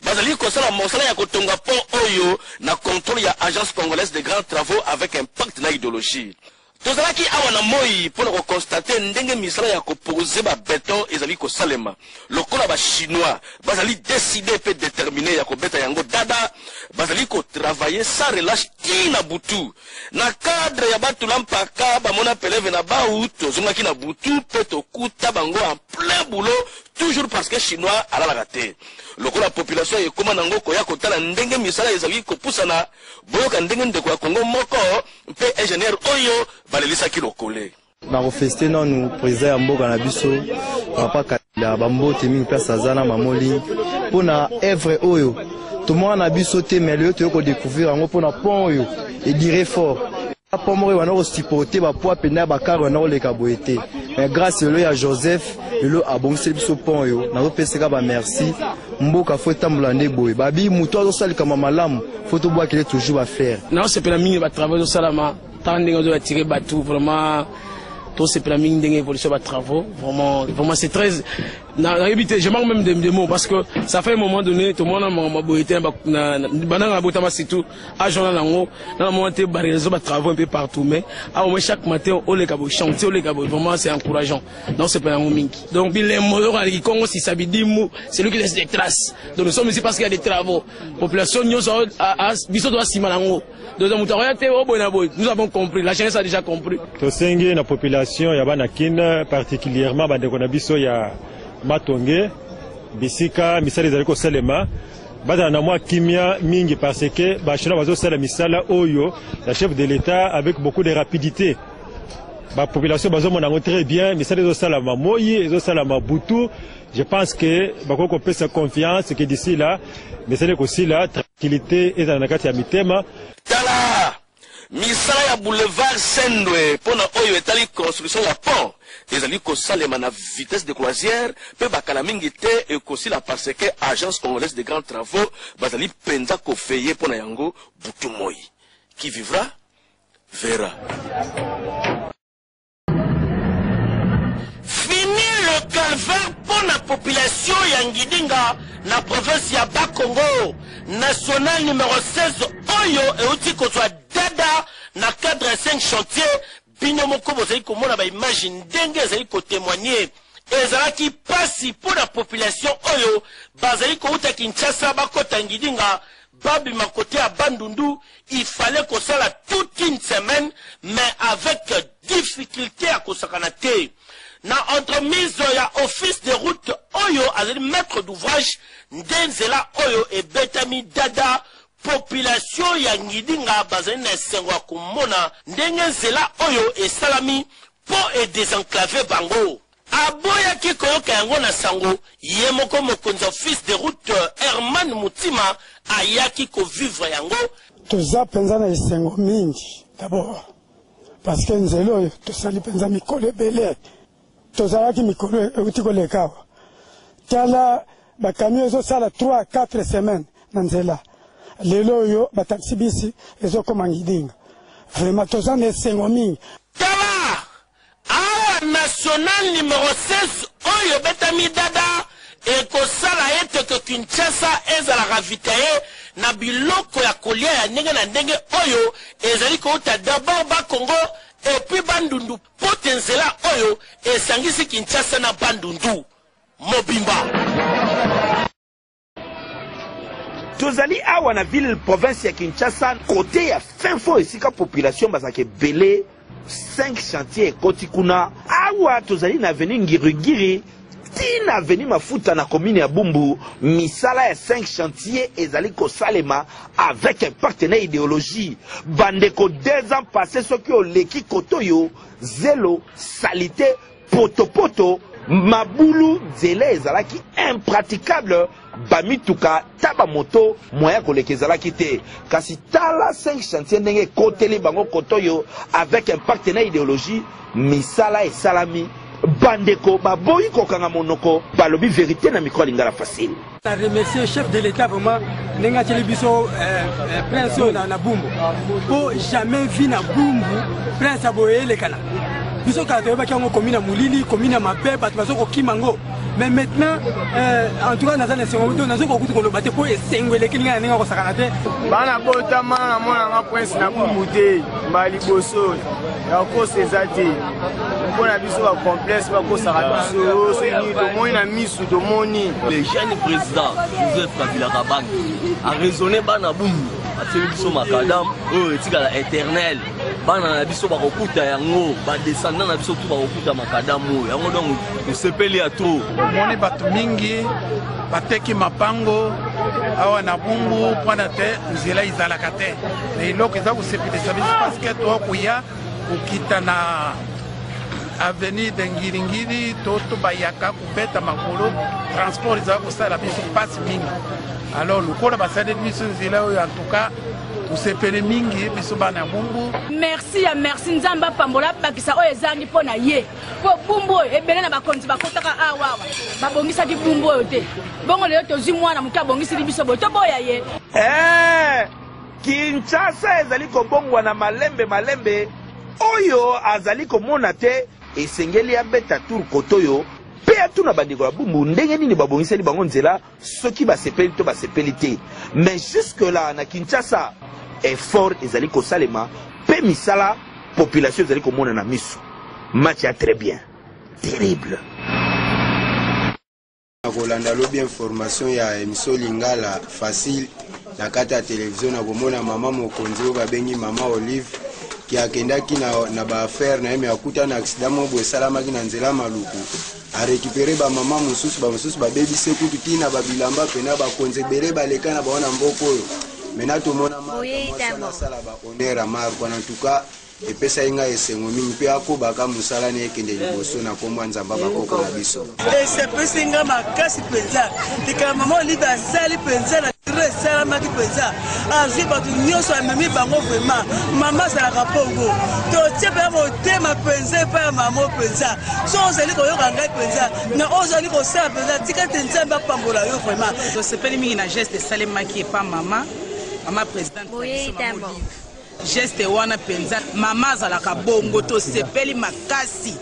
bazali kosala mosala ya kotonga pont oyo na contrôle ya Agence congolaise de grands travaux avec impact na idéologie. Tozalaki awa na moyi mpo na ko constater ndenge misala ya ko poser ba beton ezali kosalema. Lokola ba chinois bazali decider mpe determiner ya kobeta yango dada, bazali ko travailler sans relache tii na butu. Na cadre ya batula mpaka bamona peleve na bawu, tozongaki na butu mpe tokuta bango en plein boulot, toujours parce que chinois alalaka te. Lokola population ekoma nango koya kotala ndenge misala ezali kopusana, boyoka ndenge ndeko ya Congo moko mpe ingenieur oyo balelisaki lokole. Nakofeste nanu president ya mboka na biso papa Kabila, bambote mingi place aza na mamoli mpo na evre oyo tomona na biso te, mais lelo toyei kodécouvrir yango mpo na pont oyo edire fort. Pont moko ebanda kosupporte bapoids mpenza ya bakare banda koleka boye te, mais grâce lelo ya Joseph, lelo abongiseli biso pont oyo, nazopesaka ba merci. Mboka fo etambola nde boye, babi moto azosala likambo malamu fo tobwakele toujours ba fleurs. Nazosepela mingi ba travaux ezosalama, tala ndenge ozo attirer bato, vraiment tosepela mingi ndenge évolution ba travaux, vraiment vraiment c'est très nayebi te, je manque même de mots parce que ça fait un moment donné tomona makambo boye te bandanga na botama, surtout âge wana nango na mona te ba réseau ba travaux un peu partout, mais au moins chaque matin oleka boye chantier, oleka boye, vraiment c'est encourageant. Nasepela yango mingi. Donc bilembo oyo aleki Kongo sisa bidimu, c'est lui qui laisse des traces. Donc nous sommes ici parce qu'il y a des travaux, population nyonso biso toza nsima nango. Donc moto akoya te oboye na boye, nous avons compris, la jeunesse a déjà compris. Tosengi na population ya bana Kin, particulièrement bandeko na biso ya Matonge, bisika misala ezali kosalema, bazala na mwa kimia mingi parce que bachinois bazosala misala oyo ya chef de l'État avec beaucoup de rapidité. Ba population bazomona yango très bien, misala ezosalama moyi, ezosalama butu. Je pense que bakoki kopesa confiance que d'ici là misala ekosila, tranquillité ezala na kati ya mitema. Tala! Misala ya boulevard Sendwe mpo na oyo etali construction ya pont ezali kosalema na vitesse de croisière mpe ba kala mingi te ekosila parce que Agence congolaise de grands travaux bazali mpenza ko veiller mpo na yango butu moyi. Qui vivra verra. Fini le calvaire mpo na population ya Ngidinga na province ya Bas-Congo. National numero 16 oyo euti kozwa dada na cadre ya 5 chantier, bino moko bozali komona ba images ndenge ezali ko temoigner. Ezalaki pasi mpo na population oyo bazali kowuta Kinshasa bakota Ngidinga babima cote ya Bandundu, il fallait kosala toute une semaine mais avec difficulte ya kosakana te. Na entremise ya office de route oyo azali maitre d'ouvrage nde nzela oyo ebetami dada. Population ya Ngidinga bazali na esengo ya komona ndenge nzela oyo esalami mpo e desenclaver bango. Aboyaki koyoka yango na sango, ye moko mokonzi ya office de route Herman Mutima ayaki ko vivre yango. Toza penza na esengo mingi d'abord parce que nzela oyo tosali penza mikolo ebele, tozalaki mikolo euti koleka awa, tala ba camion ezosala 3 à 4 semaines na nzela, lelo oyo ba taxi bisi ezokoma Ngidinga, vraiment toza na esengo mingi. Tala Awa national numero 16 oyo ebetami dada ekosala ete que Kinshasa ezala ravitailler na biloko ya kolia ya ndenge na ndenge oyo ezali kowuta d'abord Bas-Congo et puis Bandundu mpo te nzela oyo esangisi Kinshasa na Bandundu mobimba. Tozali awa na ville province ya Kinshasa cote ya fin fond esika population bazalaka ebele 5 chantier ekoti kuna awa tozali na avenue Ngiri-Ngiri ti na avenue Mafuta na commune ya Bumbu misala ya 5 chantier ezali kosalema avec un partenaire ideologie bandeko 2 ans passe soki oleki kotoyo zelo salite Potopoto, mabulu, nzela ezalaki impraticable, ba mituka ta ba moto moyen ya koleka ezalaki te. Kasi tala 5 chantiers ndenge ekoteli bango kotoyo avec impact na ideologie, misala esalami, bandeko baboyi kokanga monoko, balobi verite na micro ya Lingala Facile. Na remercier chef de l'État vraiment ndenge atieli biso eh, eh, prince oyo na, na Bumbu po jamais vu na Bumbu prince ya boye elekana biso kala toyebaki yango komi na molili komi na mabe bato bazo kokima yango mais maintenant euh, en tout cas naza na esengo to nazo kokuti koloba te mpo esengo elekeli ngai na ndenge akosakana te bana botama na mona nga prince na bumbu te mbala liboso ya kokosa eza te mpo na biso bacomplexe bakosaka biso soki nini tomoni na misu tomoni le jeune président joseph kabila kabange araisonne bana bumbu atieli biso makadam oyo etikala éternel bana na biso bakokuta yango badescendant na biso tu bakokuta makadam oyo yango donc tosepeli ya trop omoni bato mingi bateki mapango awa na bumbu mpona te nzela ezalaka te na eloko eza kosepelisa biso parceke tokoya kokita na avenue de ngiringiri to to bayaka kobeta makolo transport ezala kosala biso mpasi mingi alors lokola basaleli biso nzela oyo en tout cas tosepeli mingi biso bana ya bumbu merci ya merci nzambe apambola abakisa oyo ezangi mpo na ye mpo bumbu oyo ebele na bakonzi bakotaka awa awa babongisaki bumbu oyo te bongo lelo tozwi mwana moke abongisili biso boye toboya ye eh! Kinshasa ezali kobongwana malembe malembe, oyo azali komona te esengeli abeta tour kotoyo pe atuna bandeko ya Bumbu ndenge nini babongiseli bango nzela soki basepeli to basepeli te. Mais jusque là na Kinshasa effort ezali kosalema pe misala population ezali komona na misu. Match ya très bien. Terrible. Nakolanda lobi information ya emission Lingala facile na kati ya television, nakomona mama mokonzi oyo babengi mama Olive ki akendaki na, na ba affaire na ye me akuta na accident moko boye esalamaki na nzela Maluku, a récupérer ba mama mosusu, ba mosusu babebisi kutu tina ba bilamba pena bakonzi ebele baleka na bango na mboka oyo. Maintenant tomona Marc mwasi wana asala ba honneur ya Marc wana en tout cas. Epesaki ngai esengo mingi mpe akobaka mosala na ye ekende liboso na nkombo ya Nzambe ya bakoko na biso. Esepelisi nga makasi mpenza likambo mama Olive asali mpenza na tro esalamaki mpenza, azwi bato nyonso amemi bango vraiment. Mama azalaka bongo, totie mpenza motema mpenza epai ya mama mpenza. So ozali koyoka ngai mpenza na oyo ozali kosala mpenza, tika ete Nzambe apambola yo vraiment. Tosepeli mingi na geste esalemaki epa mama mama presidente na biso mama Olive. Geste wana penza mama azalaka bongo tosepeli makasi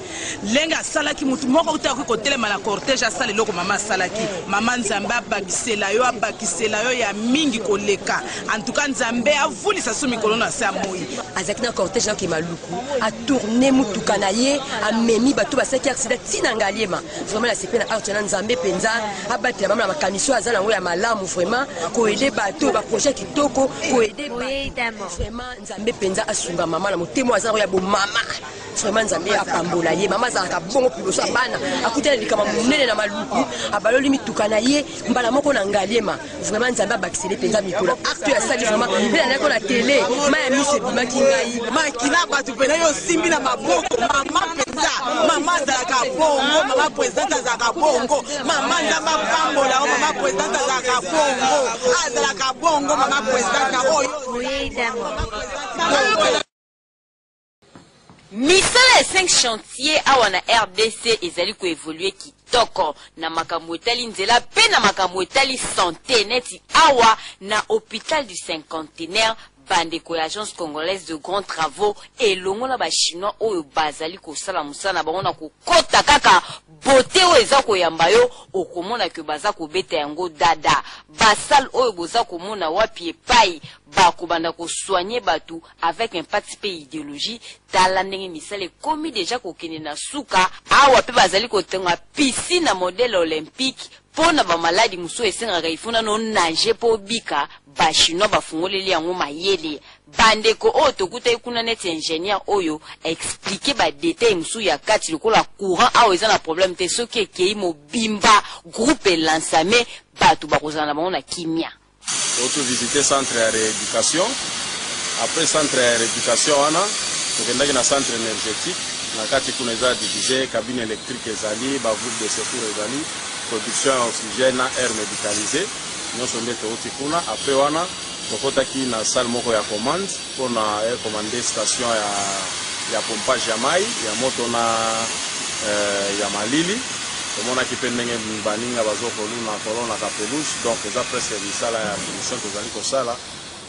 ndenge asalaki mutu moko te akoki kotelema na cortège asala eloko mama asalaki mama nzambe abakisela yo abakisela yo ya mingi koleka en tout cas nzambe avulisa su mikolo na se ya moyi. Azalaki na cortège na maluku a tourner mutuka na ye amemi bato basalaki accident ti na ngaliema vraiment nasepeli na art na nzambe mpenza abatela mama na makanisi oyo aza nango ya malamu vraiment koede bato ba projet kitoko koede bato vraiment nzambe mpenza asunga mama na motema oyo aza nango ya bomama vraiment nzambe apambola ye mama azalaka bongo liboso ya bana akutana likama monene na maluku abaloli mituka na ye mbala moko na ngaliema vraiment nzambe abakisele mpenza mikolo acte oyo asali vraiment mpe nalaki na tele mai ya miso ebimaki ngai makila bato mpena yo osimbi na maboko mama mpenza mama azalaka bongo mama presidente azalaka bongo mama nzambe apambola yo mama presidente azalaka bongo azalaka bongo mama presidente oyo Misala ya 5 chantiers awa na rdc ezali ko evoluer kitoko na makambo etali nzela mpe na makambo etali sante neti awa na hopital du cinquantenaire bandeko ya agence congolaise de grands travaux elongo na ba chinois oyo bazali kosala mosala na bango na kokota kaka beaute oyo eza koyamba yo okomona que baza kobeta yango dada ba salle oyo boza komona wapi epayi bakobanda ko soigner batu avec impact pe ideologie tala ndenge misala ekomi dejà kokende na suka awa pe bazali kotonga piscine na modèle olympique po na ba maladi mosusu esengaka il faut nanu o nager po obika ba chinois bafungoleli yango mayele ba ndeko oyo tokutaki kuna neti ingenieur oyo a expliquer ba details mosusu ya kati lokola courant awa eza na problème te soki ekeyi mobimba groupe elansame batu bakozala na bango na kimia. To visiter centre ya reeducation. Après centre ya reeducation wana, tokendaki na centre energetique. Na kati kuna eza divise, cabine electrique ezali, ba groupe de secours ezali, production ya oxygène na air medicalise. Nionso nde towuti kuna. Après wana, tokotaki na salle moko ya commande mpo na e commander station ya ya pompage ya mayi ya moto na ya malili. Tomonaki mpe ndenge baninga bazo koluna kolonaka pelouse, donc eza presque misala ya finition tozali kosala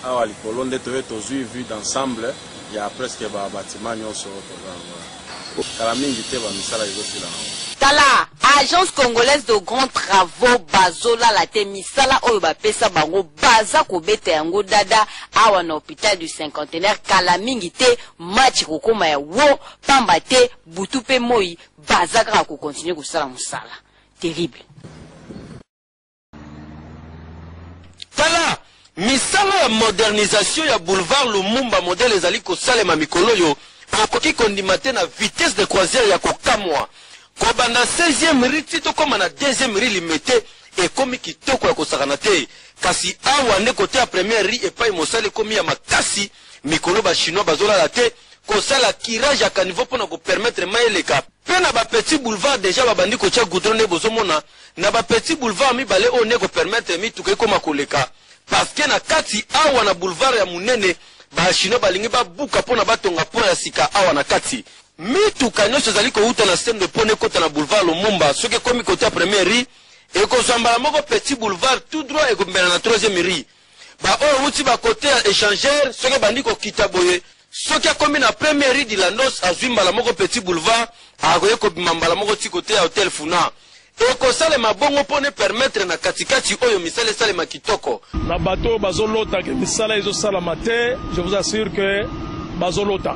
awa likolo nde toye tozui vue d'ensemble ya presque ba batiment nionso toza yango kala mingi te ba misala ezosila nango. Tala agence congolaise de grands travaux bazolala te misala oyo bapesa bango baza kobeta yango dada awa na hopital du cinquantenaire kala mingi te match ekokoma ya wo pamba te butu pe moyi Baza kaka ko continuer kosala musala. Terrible. Tala! Misala ya modernisation ya boulevard Lumumba modèle ezali kosalema mikolo oyo, okoki kondima te na vitesse de croisière ya kokamwa. Kobanda 16e rue ti tokoma na deuxième rue Limete ekomi kitoko ya kosakana te. Kasi awa nde cote ya première rue epayi mosala ekomi ya makasi, mikolo ba chinois bazolala te, kosala curage ya caniveau pona ko permettre mayi eleka pe na ba petit boulevard dejà ba bandi kotia goudron nde bozo mona na ba petit boulevard mibale oyo nde eko permettre mituka ekoma koleka parce que na kati awa na boulevard ya munene ba chinois balingi ba buka pona ba tonga pont ya sika awa na kati mituka nionso ezali kowuta na sendwe pona ekota na boulevard Lumumba soki ekomi cote ya première rue ekozwa mbala moko petit boulevard tout droit ekomela na troisième rue Ba oyo ewuti ba cote ya echangeur soki ebandi kokita boye soki akomi na première rue du Landos azui mbala moko petit boulevard akoki kobima mbala moko ti cote ya hotel Funa. Ekosalema bongo po ne permettre na kati kati oyo misala esalema kitoko. Na bato oyo bazo lota que misala ezo salama te, je vous assure que bazo lota.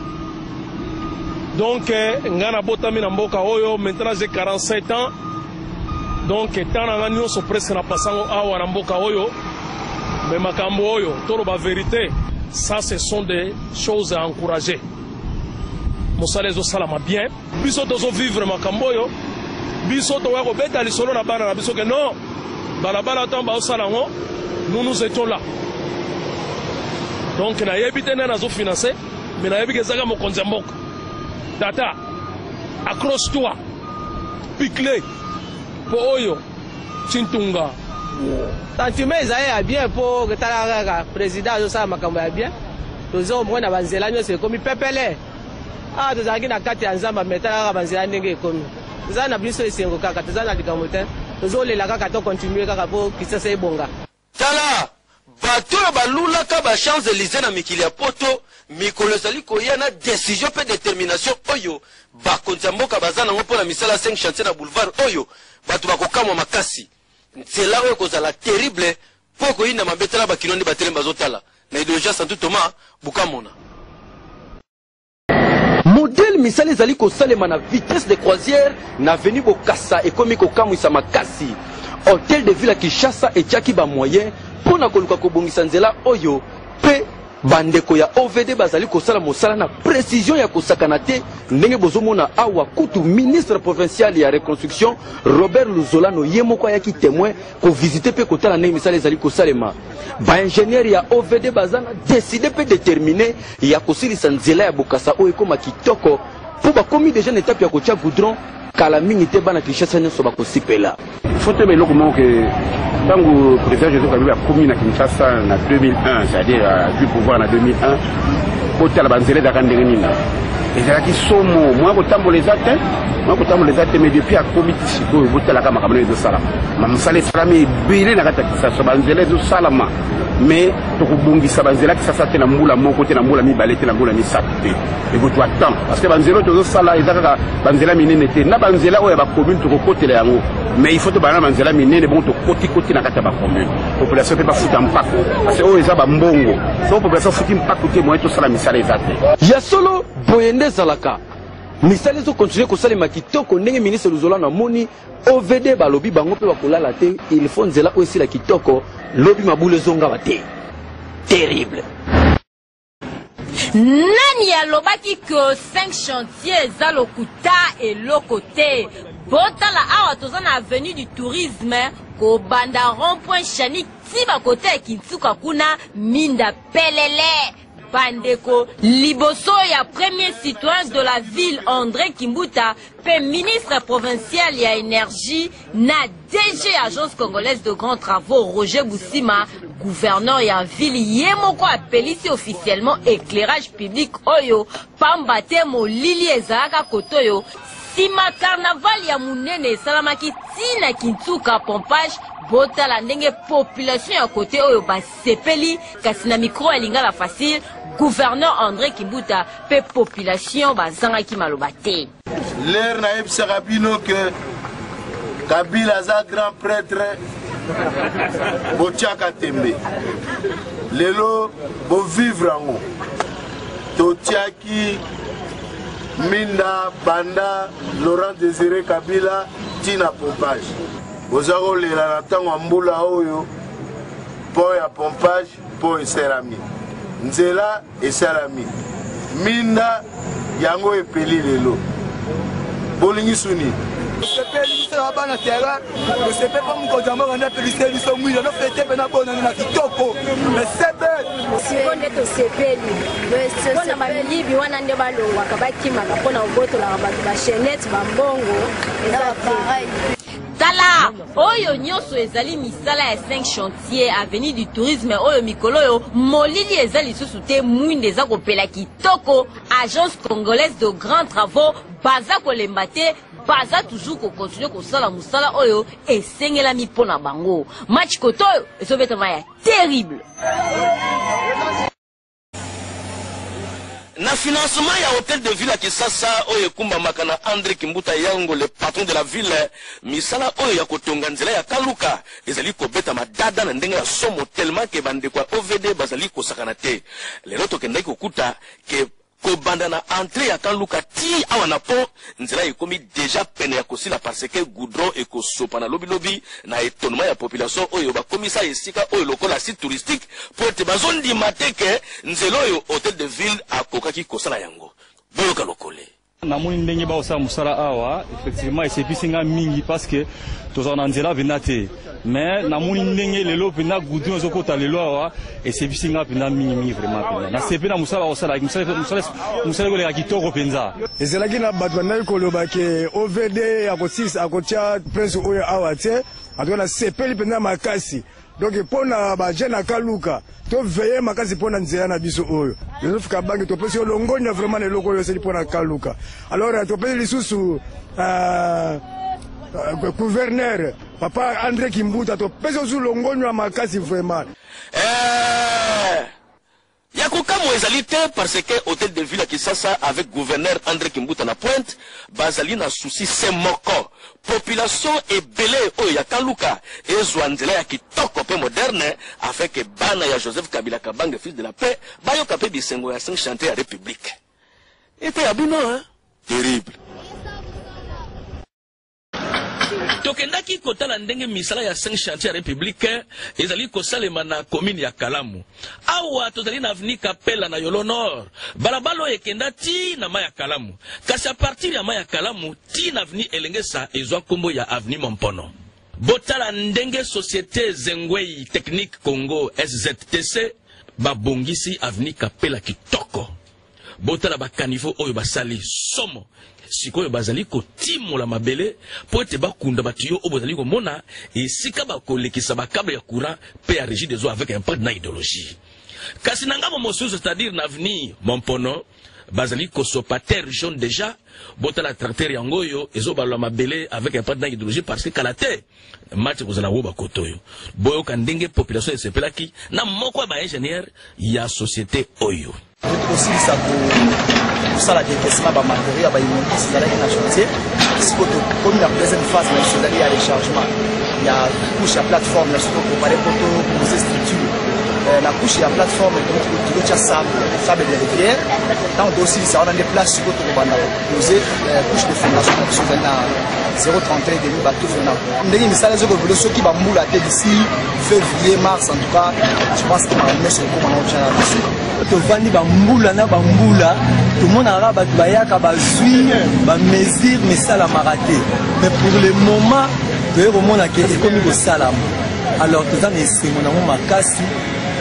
Donc nga na botami na mboka oyo, maintenant j'ai 47 ans. Donc temps na nga nionso presque na passa ngo awa na mboka oyo. Mais makambo oyo toloba verite, ça ce sont des choses à encourager. Mosala ezosalama bien, biso tozo vivre makambo oyo, biso tokoya kobeta lisolo na bana na biso ke non, balabala ntango baosala yango, nous nous étions là. Donc nayebi te nani azo financer. Mais nayebi ke ezaka mokonzi ya mboka. Tata, accroche toi. Picle. Po oyo Tshintunga. Sentiment ezali ya bien mpo tala kaka president azosala makambo ya bien, tozomona banzela nyonso ekomi pepele. Awa tozalaki na kati ya nzamba, me tala kaka banzela ndenge ekomi. Toza na biso esengo kaka, toza na likambo te, tozolela kaka to continue kaka mpo Kinshasa ebonga. Tala! Bato oyo balulaka ba Champs Elysees na mikili ya poto, mikolo ezali koya na decision mpe determination oyo bakonzi ya mboka baza nango mpo na misala ya 5 chantiers na boulevard oyo, bato bakokamwa makasi. Nzela oyo ekozala terrible mpo ekoyinda mabe. Tala ba kinois nde batelemi bazotala na ideologie ya Santu Thomas Bukamona. Modèle misala ezali kosalema na vitesse de croisière na avenue Bokassa ekomi kokamwisa makasi. Hotel de ville ya Kinshasa etiaki ba moyens mpo na koluka kobongisa nzela oyo mpe bandeko ya OVD bazali kosala mosala na precision ya kosakana te ndenge bozomona awa. Kutu ministre provincial ya reconstruction Robert Luzolano ye moko ayaki temoin kovisite mpe kotala ndenge misala ezali kosalema. Ba ingénieurs ya OVD baza na decide mpe determine ya kosilisa nzela ya Bokassa oyo ekoma kitoko mpo bakomi deja na etape ya kotia goudron. Kala mingi te bana Kinshasa nyonso bakosipela. Faut toyeba eloko moko ke ntango président Joseph Kabila akomi na Kinshasa na 2001, c'est-à-dire azwi pouvoir na 2001, botala banzela ezalaka ndenge nini, ezalaki somo, mwa kotambola eza te, mwa kotambola eza te. Mais depuis akomi ti sikoyo, botalaka makambo ndenge ezosalama, ma mosala esalami ebele na kati ya Kinshasa, banzela ezosalama. Mais tokobongisa banzela Kisasa te na mbula moko te, na mbula mibale te, na mbula misato te, ekozwa temps, parce que banzela oyo tozosala eza kaka banzela minene te. Na banzela oyo ya bacommune tokokotela yango, mais il faut tobanda na banzela minene, bongo tokotikoti na kati ya bacommune. Population mpe bafuta mpako, parce que oyo eza bambongo. Soki population afuti mpako te, moyen tosala misala eza te. Ya solo, boye nde ezalaka. Misala ezo continuer kosalema kitoko ndenge ministre Luzolano amoni. OVD balobi bango mpe bakolala te, il faut nzela oyo esila kitoko, lobi mabulu ezongawa te. Terrible. Nani alobaki que 5 chantiers eza lokuta? Eloko te. Botala awa, toza na avenue du Tourisme, kobanda rond point Chani ti bakote ya Kinsuka kuna, minda pelele. Bandeko, liboso ya premier citoyen de la ville André Kimbuta mpe ministre provincial ya énergie na DG Agence congolaise de grands travaux Roger Busima, gouverneur ya ville ye moko apelisi officiellement éclairage public oyo, pamba te molili ezalaka kote oyo. Nsima carnaval ya monene esalamaki ntina Kinsuka pompage, botala ndenge population ya kote oyo basepeli. Kasi na micro ya Lingala Facile, gouverneur André Kimbuta mpe population bazangaki maloba te. Lere nayebisaka bino ke Kabila aza grand prêtre, botiaka tembe. Lelo bovivre yango. Totiaki minda banda Laurent Désiré Kabila ntina pompage. Boza kolela na ntango ya mbula oyo, pont ya pompage mpo esalami, nzela esalami, minda yango epeli lelo, bolingi suni. Tosepeli biso na bana terrain, tosepeli mpo mokonzi ya mboka nde apelisi biso mwinda, nofete mpe na bonani na kitoko esebe. Sikoyo nde tosepeli mpona bamiyibi wana nde balongwaka, bakimaka mpona kobotolaka bato bachenete, bambongo eza te. Tala oyo nyonso ezali misala ya 5 chantier avenue du Tourisme oyo. Mikolo oyo molili eza lisusu te, mwinda eza kopela kitoko. Agence congolaise de grands travaux baza kolemba te, baza toujours kocontinue kosala mosala oyo esengelami mpo na bango. Match kote oyo ezobetama ya terrible. Na financement ya Hotel de Ville ya Kisasa oyo ekumbamaka na Andre Kimbuta Yango, le patron de la ville, misala oyo ya kotonga nzela ya Kaluka ezali kobeta madada na ndenge ya somo, tellement ke bandeko ya OVD bazali kosakana te. Lelo tokendaki kokuta ke kobanda na entrée ya Kaluka ti awa na pont, nzela ekomi deja pene ya kosila, parce que goudron ekosopana lobilobi na étonnement ya population oyo bakomisa esika oyo lokola site touristique, mpo ete bazondima te ke nzela oyo Hotel de Ville akokaki kosala yango. Boyoka lokole. Namoni ndenge baosala mosala awa, effectivement esepisi nga mingi parce que tozala na nzela mpenza te, mais namoni ndenge lelo mpenza goudron ezokota lelo awa, esepisi nga mpenza mingi mingi, vraiment mpenza nasepe na mosala bakosala, mosala ekoleka kitoko mpenza. Ezalaki na bato bandaki koloba ke OVD akosilisa akotia prince oyo awa te. Atuka nasepeli mpenza makasi. Donc mpo na bajeune ya Kaluka, toveille makasi mpo na nzela na biso oyo. Joseph Kabange, topesi yo longonya vraiment na eloko oyo osali mpo na Kaluka. Alors topesi lisusu gouverneur papa Andre Kimbuta, topesi yo longonya makasi vraiment. Ya kokamwa ezali te parce que hotel de ville ya Kisasa avec gouverneur Andre Kimbuta na pointe bazali na souci se moko, population ebele oyo ya Kaluka ezwa nzela ya kitoko pe moderne afin que bana ya Joseph Kabila Kabange fils de la paix bayoka pe bisengo ya 5 chantiers ya Republique. Eteya bino hein! Terrible. Tokendaki kotala ndenge misala ya 5 chantiers ya Republique ezali kosalema na commune ya Kalamu. Awa tozali na avenue Kapela na Yolo Nord. Balabala oyo ekenda ti na mai ya Kalamu. Kasi a partir ya mai ya Kalamu ti na avenue Elengesa ezwa kombo ya avenue Mompono. Botala ndenge societe Zengwei Technique Congo, SZTC, babongisi avenue Kapela kitoko. Botala ba caniveaux oyo basali, somo! Sikoyo bazali kotimola mabele mpo ete bakunda ba tuyaux oyo bozali komona esika bakolekisa ba cable ya courant mpe ya regie des eaux avec impact na idologie. Kasi na ngambo mosusu, c'est-à-dire na avenue Mompono, bazali kosopa terre jaune dejà. Botala tracteur yango oyo ezobalola mabele avec impact na idologie parce que kala te match ekozala wo bakoto oyo. Boyoka ndenge population esepelaki na moko ya ba ingénieur ya société oyo. Touti kosilisa kosala décaissement ba matériaux ya ba immondices ezalaki na chantier. Sikoyo tokomi na deuxième phase na biso, ezali ya rechargement ya couche ya plateforme na biso. Toprépare mpo topose structure na couche ya plateforme. Tokotya sable, sable de rivière. Ntango tosilisa wana nde place sikoyo tokobanda kopose couche de fondation na biso, ezali na 031 demi bato fona ndenge misala ezokoevole. Soki bambula te, d'ici février, mars, en tout cas je pense que makambo nyonso ekokoma na option na biso. Tovandi bambula na bambula, tomonaka bato bayaka, bazwi bamesure, mesalamaka te. Mais pour le moment toye komona ke ekomi kosalama. Alors toza na esengo nango makasi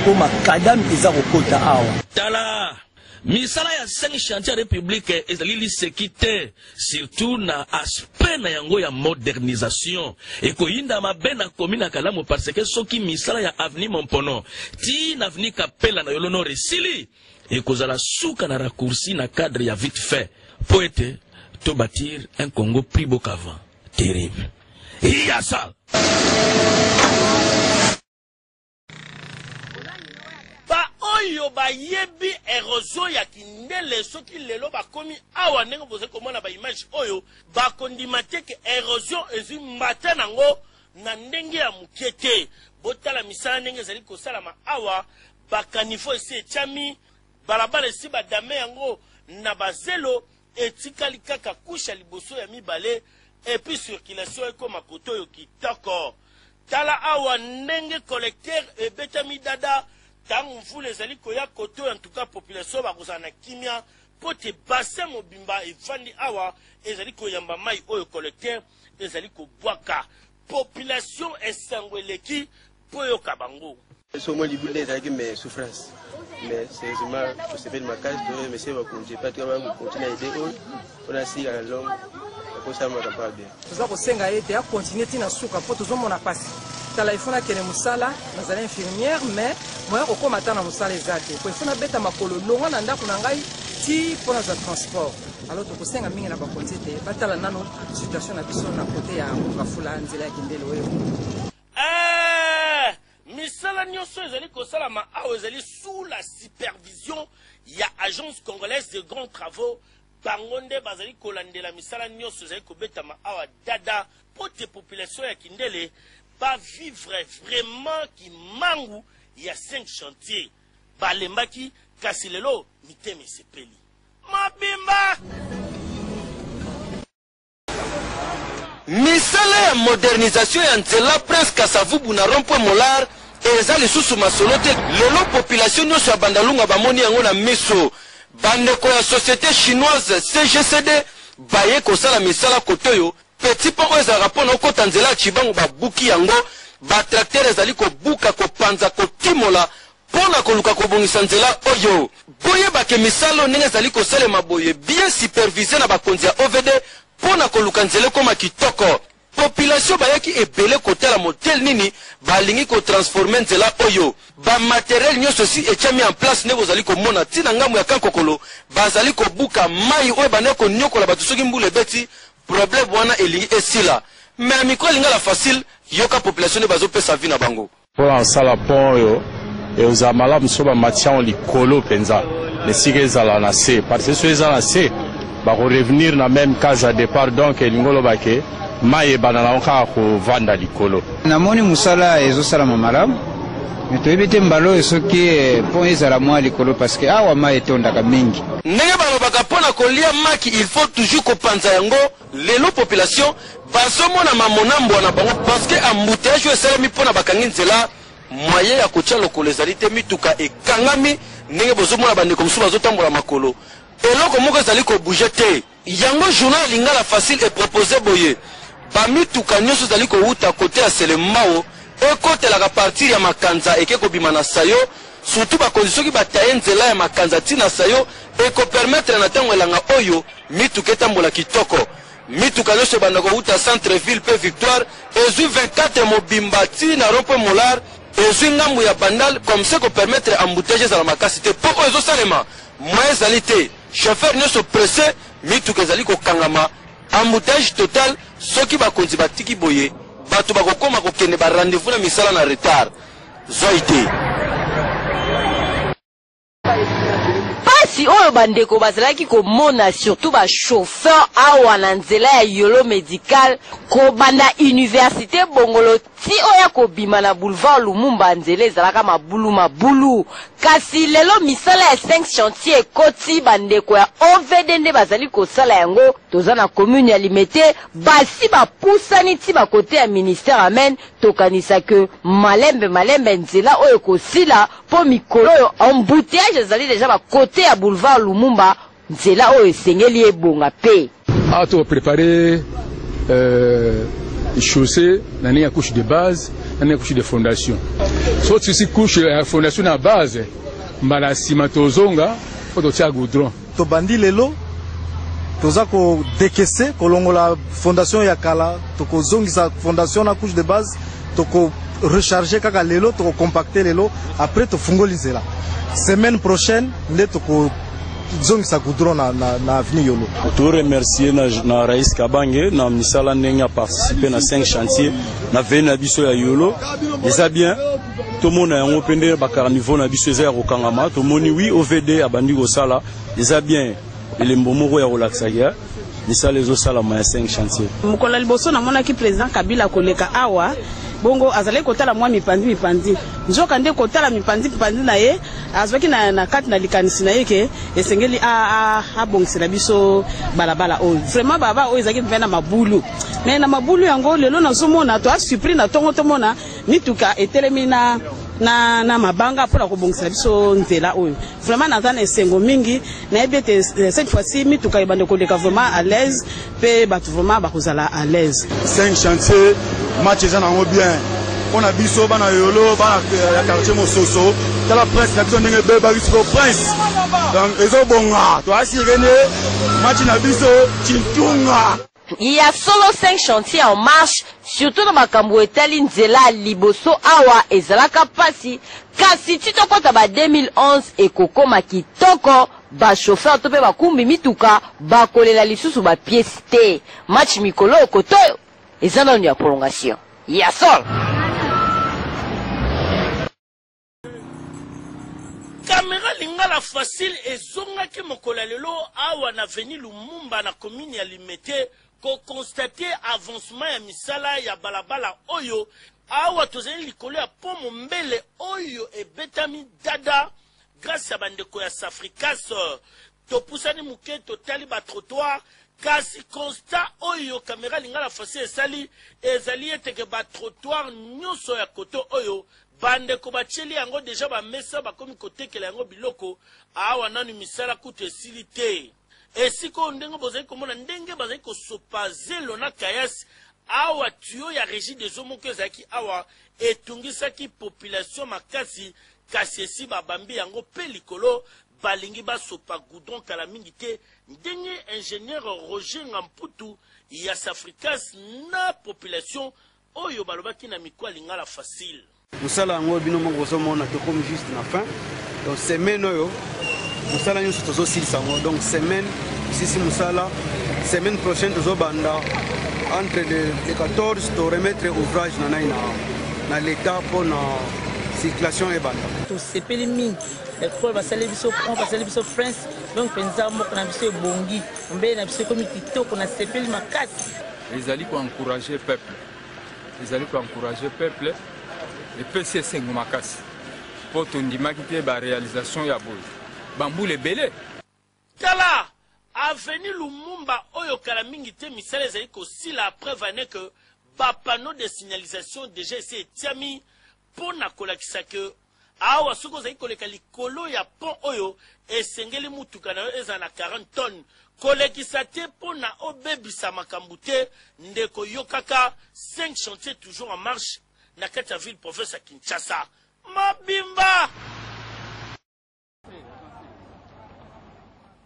mpo makadame eza kokota awa. Tala misala ya 5 chantier ya Republique ezali liseki te, surtout na aspect na yango ya modernisation. Ekoyinda mabe na commune ya Kalamu parce que soki misala ya avenue Mompono ti na avenue Kapela na Yolo Nord esili, ekozala suka na raccourci na cadre ya vite fait po ete to bâtir un Congo plus beau qu'avant. Terrible. Iyasa! Ba oyo bayebi erosion ya Kindele, soki lelo bakomi awa ndenge bozali komona ba image oyo, bakondima te ke erosion ezwi mbata nango na ndenge ya moke te. Botala misala ndenge ezali kosalama awa, ba caniveaux esi etiami, balabala esi ba dame yango na ba zelo, etikali kaka couche ya liboso, ya mibale, et puis circulation ekoma kote oyo kitoko. Tala awa ndenge collecteur ebetami dada tango mvula ezali koya kote oyo. En tout cas population bakozala na kimia mpo te bassin mobimba evandi awa ezali koyamba mai oyo collecteur ezali kobwaka. Population esengo eleki, boyoka bango. So mwa libulu nde ezalaki, mais souffrance, mais sérieusement tosepeli makasi. Toremercie bakonzi epai tuka bakontinue na idée oyo mpona sika na longue ekosala makambo bien. Toza kosenga ye ete akontinue ntina suka mpo tozomona mpasi. Tala, ifo nakende mosala, nazali infirmière, mais moya kokóma ata na mosala eza te po ifo nabeta makolo longwa na ndako na ngai ti mpo nazwa transport. Alors tokosenga mingi na bakonzi ete batala nano situation na biso na kote ya Mongafula, nzela ya Kindele oyo. Ee, misala nyonso ezali kosalama awa ezali sous la supervision ya Agence congolaise de grands travaux. Bango nde bazali kolandela misala nyonso ezali kobetama awa dada mpo te population ya Kindele bavivre vraiment kimangu ya 5 chantier. Balembaki, kasi lelo mitema esepeli mabimba. Misala ya modernisation ya nzela Prince Kasavubu na rond-point Molar eza lisusu masolo te. Lelo population nyonso ya Bandalunga bamoni yango na miso. Bandeko ya societe chinoise CGCD baye kosala misala kote oyo petit pont oyo ezalaka mpo na okota nzela ya Tshibangu babuki yango, ba tracteurs ezali kobuka, kopanza, kotimola mpo na koluka kobongisa nzela oyo. Boyeba ke misala oyo ndenge ezali kosalema boye bien supervise na bakonzi ya OVD mpo na koluka nzela ekoma kitoko. Population bayaki ebele kotala modèle nini balingi ko transformer nzela oyo. Ba materiels nionso esi etiami en place nde bozali komona ti na ngambo ya camp Kokolo bazali kobuka mayi oyo ebandaki koniokola batu soki mbula ebeti, problème wana elingi esila. Mais na micro ya Lingala Facile, yoka population nde bazo pesa avis na bango. Mpo na kosala pont oyo, ekozala malamu soki bamatisi yango likolo mpenza na esika ezala na se, parce que soki eza na se bako revenir na meme case ya depart, donc elingi oloba ke mayi ebanda nango kaka kovanda likolo. Namoni mosala ezosalama malamu mais toyebi te mbala oyo soki pont ezala mwa likolo parce que awa mayi etondaka mingi. Ndenge balobaka mpo na kolia maki il faut toujours kopanza yango, Lelo population bazomona mamona mbwa na bango parce que embouteillage oyo esalemi pona bakangi nzela moyen ya kotia lokolo ezali te mituka ekangami ndenge bozomona bandeko mosusu bazotambola makolo eloko moko ezali ko bouger te yango journal ya lingala facile e proposer boye ba mituka nionso ezali kowuta cote ya selembao ekotelaka partir ya makanza eke kobima na sayo surtout bakonzi soki bataye nzela ya makanza ti na sayo eko permettre na tango elanga oyo Mituka etambola kitoko. Mituka nionso ebanda kowuta centre ville pe victoire ezui 24 mobimba ti na rond point Molard ezui ngambu ya Bandal comme ça eko permettre embouteillage ezala makasi te po oyo ezosalema moyen ezali te chauffeur nionso presse mituka ezali kokangama embouteillage total soki bakonzi batiki boye batu bakokoma kokende ba rendez-vous na misala na retard zwa idee. Pasi oyo ba ndeko bazalaki komona surtout ba chauffeurs awa na nzela ya Yolo Medical kobanda universite Bongolo ti oya kobima na boulevard Lumumba nzela ezalaka mabulu mabulu kasi lelo misala ya 5 chantiers ekoti ba ndeko ya OVD nde bazali kosala yango toza na commune ya Limete basi bapusani ti ba cote ya ministère amen tokanisa que malembe malembe nzela oyo ekosila Po mikolo oyo embouteillages ezali dejà ba cote ya boulevard Lumumba, nzela oyo esengeli ebonga pe. Awa toko preparer chaussee na ndenge ya couche de base na ndenge ya couche de fondation. Soki tosilisi couche ya fondation na base, mbala ya sima tozonga po totia goudron. Tobandi lelo, toza ko decaisser, kolongola fondation ya kala, tokozongisa fondation na couche de base, toko recharger kaka lelo, toko compacter lelo, après tofungoli nzela. Semaine prochaine nde tokozongisa goudron na, na, na avenue Yolo. To remercier na, na Rais Kabange na misala ndenge a participer na 5 chantiers na veni na biso ya Yolo. Eza bien tomona yango mpe nde ba carnivaux na biso eza ya kokangama. Tomoni oui OVD abandi kosala, eza bien elembo moko ya kolakisa ke misala ezosalama ya 5 chantier. Mokolo ya liboso namonaki president Kabila koleka awa, bongo azalaki kotala mwa mipanzi mipanzi. Nzoka nde kotala mipanzi mipanzi na ye, azwaki na, na kati na likanisi na ye ke esengeli abongisela biso balabala oyo. Vraiment balabala oyo ezalaki mpenza na mabulu. Mais na mabulu yango lelo nazomona to surpris na tongo tomona mituka etelemi na na, na mabanga mpo na kobongisa biso nzela oyo. Vraiment naza na esengo mingi, nayebi ete eh, cette fois-ci mituka ebanda koleka vraiment à l'aise mpe bato vraiment bakozala à l'aise. 5 chantier match eza nango bien mpo na biso bana yolo bana ya quartier mososo tala prince na biso ndenge ebebaki siko prince donc ezobonga toasire nde match na biso cintunga Ya solo 5 chantiers en marche surtout na makambo etali nzela ya liboso awa ezalaka pasi kasi ti tokota ba 2011 ekokoma kitoko ba chauffeurs to pe bakumbi mituka bakolela lisusu ba pièces te match mikolo oyo kotoyo eza nanu ya prolongation ya solo. Camera Lingala Facile ezongaki mokolo ya lelo awa na avenue Lumumba na commune ya Limete ko constater avancement ya misala ya balabala oyo. Awa tozali likolo ya pont Mombele oyo ebetami dada grace ya bandeko ya Safricas. Topusani moke totali ba trottoirs kasi constat oyo Camera Lingala Facile esali ezali ete ke ba trottoirs nionso ya koto oyo. Bandeko batieli yango deja ba mesa bakomi kotekela yango biloko awa nanu misala kutu esili te. Esika oyo ndenge bozali komona ndenge bazali kosopa zelo na caillasse awa tuyau ya regie des eaux moko ezalaki awa etungisaki population makasi kasi esi babambi yango pe likolo balingi basopa goudron kala mingi te ndenge ingenieur Roger Ngamputu ya Safricas na population oyo balobaki na micro ya Lingala Facile. Mosala yango bino moko bozomona tokomi juste na fin donc semaine oyo mosala nyonso tozosilisa yango donc semaine sisi mosala semaine prochaine tozobanda entre le, le 14 to remettre ouvrage na nai na, na l'état mpo na circulation ebanda. Tosepeli mingi ekole basali biso pont basali biso prince donc mpenza mboka na biso ebongi mbele na biso ekomi kitoko nasepeli makasi. Ezali ko encourager peuple, ezali ko encourager peuple, epesi esengo makasi mpo tondimaki te ba realisation ya boye ba mbula ebele. Tala avenue Lumumba oyo kala mingi te misala ezali kosila preuve en est que ba panneaux de signalisation dejà esi etiami mpo na kolakisa que Awa soki ozali koleka likolo ya pont oyo, esengeli motuka na yo ezala na 40 tonnes. Kolekisa te mpo na obebisa makambo te ndeko yokaka cinq chantiers toujours en marche na kati ya ville province ya Kinshasa mobimba.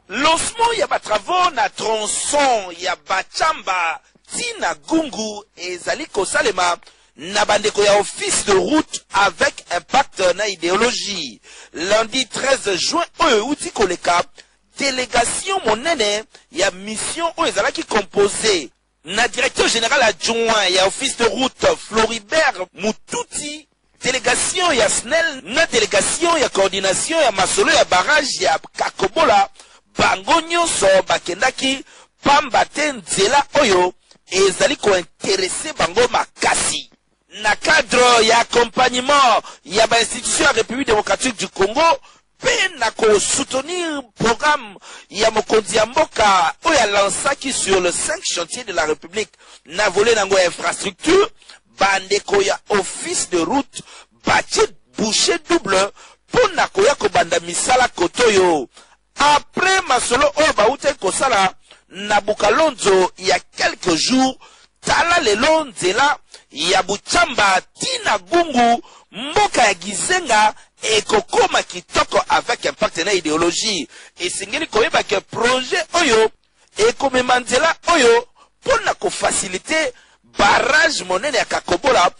Lancement ya ba travaux na tronçon ya Bachamba ti na Gungu ezali kosalema na bandeko ya Office de route avec impact na ideologie. Lundi 13 juin oyo euti koleka, delegation monene ya mission oyo ezalaki composee na directeur general adjoint ya Office de route Floribert Mututi, delegation ya SNEL na delegation ya coordination ya masolo ya barrage ya Kakobola, bango nionso bakendaki pamba te nzela oyo ezali ko interesser bango makasi. Na cadre ya accompagnement ya ba institutions ya Republique democratique du Congo mpe na ko soutenir programme ya mokonzi ya mboka oyo a lancaki sur le 5 chantiers de la Republique na volet na yango ya infrastructure, ba ndeko ya Office de route batie bouchee double mpo na koya kobanda misala kotoyo Après masolo oyo bawutaki kosala na Bukalonzo ya quelques jours, tala lelo nzela ya Butshamba ti na Gungu, mboka ya Gizenga ekokoma kitoko avec impact na ideologie. Esengeli koyeba que projet oyo ekomema nzela oyo mpo na ko faciliter barrage monene ya Kakobola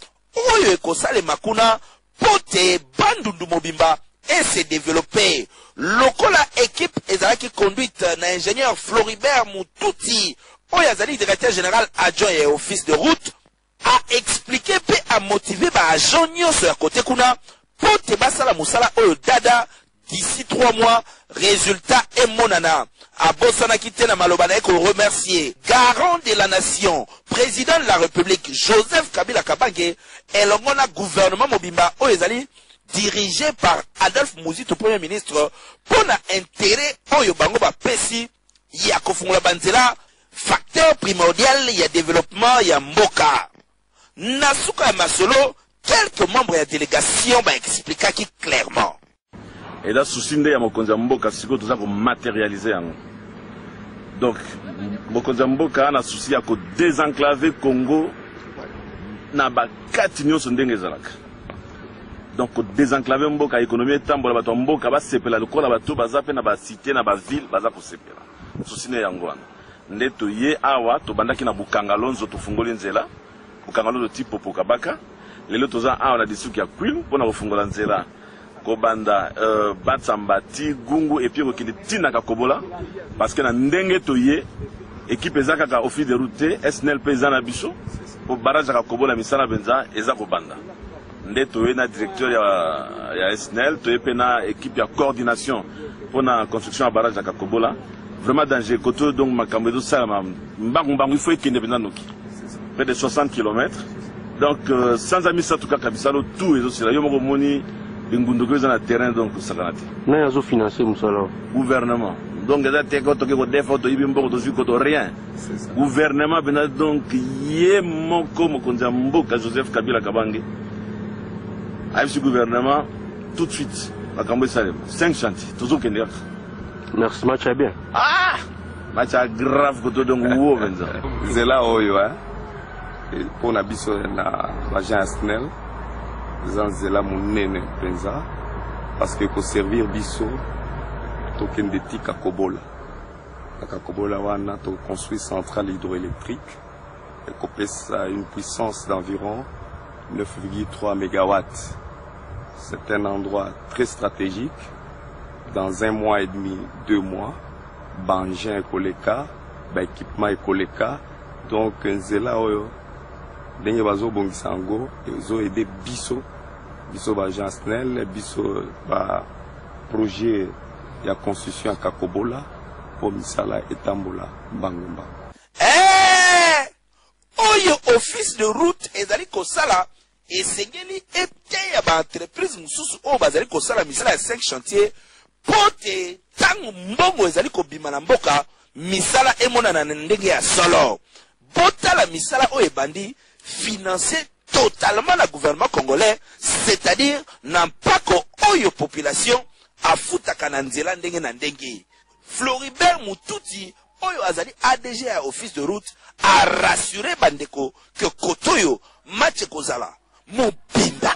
oyo ekosalema kuna mpo te Bandundu mobimba e se developper. Lokola equipe ezalaki conduite na ingenieur Floribert Mututi oyo azali directeur general adjoint ya Office de route, a expliquer mpe a motiver ba agents nionso ya cote kuna mpo te basala mosala oyo dada D'ici 3 mois resultat emonana. Abosanaki te na maloba na ye ko remercier garant de la nation, president de la Republique Joseph Kabila Kabange elongo na gouvernement mobimba oyo ezali dirige par Adolphe Muzito Premier ministre mpo na interet oyo bango bapesi ya kofungola ba nzela, facteur primordial ya developpement ya mboka. Na suka ya masolo, quelques membres ya delegation ba explikaki clairement. Eza souci nde ya mokonzi ya mboka sikoyo toza ko materialiser yango. Donc mokonzi ya mboka aza na souci ya ko desenclaver Congo na ba kati nionso ndenge ezalaka. Donc ko desenclaver mboka, economie etambola, bato ya mboka basepela lokola bato baza pe na ba cites na ba villes baza kosepela. Souci nde yango wana. Nde toye awa, tobandaki na Bukangalonzo, tofungoli nzela Bukangalonzo ti Popokabaka. Lelo toza awa na district ya Kwilu mpo na kofungola nzela kobanda Batsamba ti Gungu et puis ekokende ti na Kakobola parce que na ndenge toye equipe eza kaka office de route te, SNEL mpe eza na biso mpo barrage ya Kakobola misala mpenza eza kobanda. Nde toye na directeur ya, ya SNEL, toye mpe na equipe ya coordination mpo na construction ya barrage ya Kakobola. Vraiment danger kote oyo, donc makambo ezosalama mbangu mbangu, il faut ekende mpenza noki, près de 60 km. Donc euh, sanza misato kaka bisalo tout ezosila, yo moko omoni bingunduku eza na terrain, donc kosakana te. Nani azo financer mosala oyo? Gouvernement. Donc eza te ko toke kodefa toyibi mbongo tozwi koto rien. Gouvernement mpenza donc ye moko mokonzi ya mboka Joseph Kabila Kabange. Ayebisi gouvernement tout de suite makambo esalema. 5 chantier tozokende kaka. Merci, match ya bien. Ah! Match ya grave koto donc wo mpenza. Nzela oyo eh, mpo na biso na baagent ya SNEL eza nzela monene mpenza parce que ekoservir biso tokende ti Kakobola. Na Kakobola wana tokoconstruire centrale hydroélectrique ekopesa une puissance d'environ 9,3 mégawatts. C'est un endroit très stratégique. Dans un mois et demi, 2 mois, baengin ekoleka, baéquipement ekoleka. Donc nzela oyo ndenge bazobongisa yango ezoaide biso, biso baagent SNEL, biso ba projet ya construction ya Kakobola mpo misala etambola mbangu mbangu. Ee, oyo Office de route ezali kosala esengeli eteya ba entreprises mosusu oyo bazali kosala misala ya 5 chantiers mpo te ntango mbongo ezali kobima na mboka, misala emonana na ndenge ya solo. Botala misala oyo ebandi financer totalement na gouvernement congolais, c'est-à-dire na mpako oyo population afutaka na nzela ndenge na ndenge. Floribert Mututi oyo azali ADG ya Office de route a rassurer ba ndeko que kotoyo match ekozala mobimba.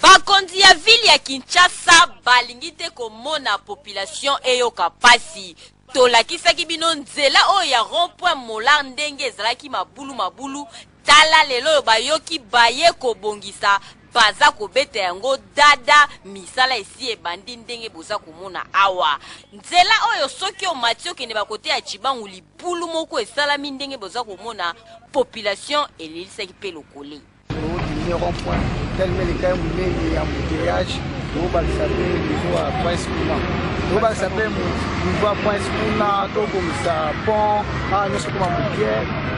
Bakonzi ya ville ya Kinshasa balingi te komona population eyoka pasi. Tolakisaki bino nzela oyo ya rond-point Molard ndenge ezalaki mabulu mabulu, tala lelo oyo bayoki baye kobongisa baza kobeta yango dada, misala esi ebandi ndenge boza komona awa. Nzela oyo soki omati okende ba kote ya Tshibangu libulu moko esalami ndenge boza komona, population elelisaki pe lokole. Todiminuer rond point tellement elekaki monene ya embouteillage, tokobakisa mpe niveau ya prince kuna, tokobakisa mpe niveau ya prince kuna, tobongisa pont awa nyonso ekoma moke,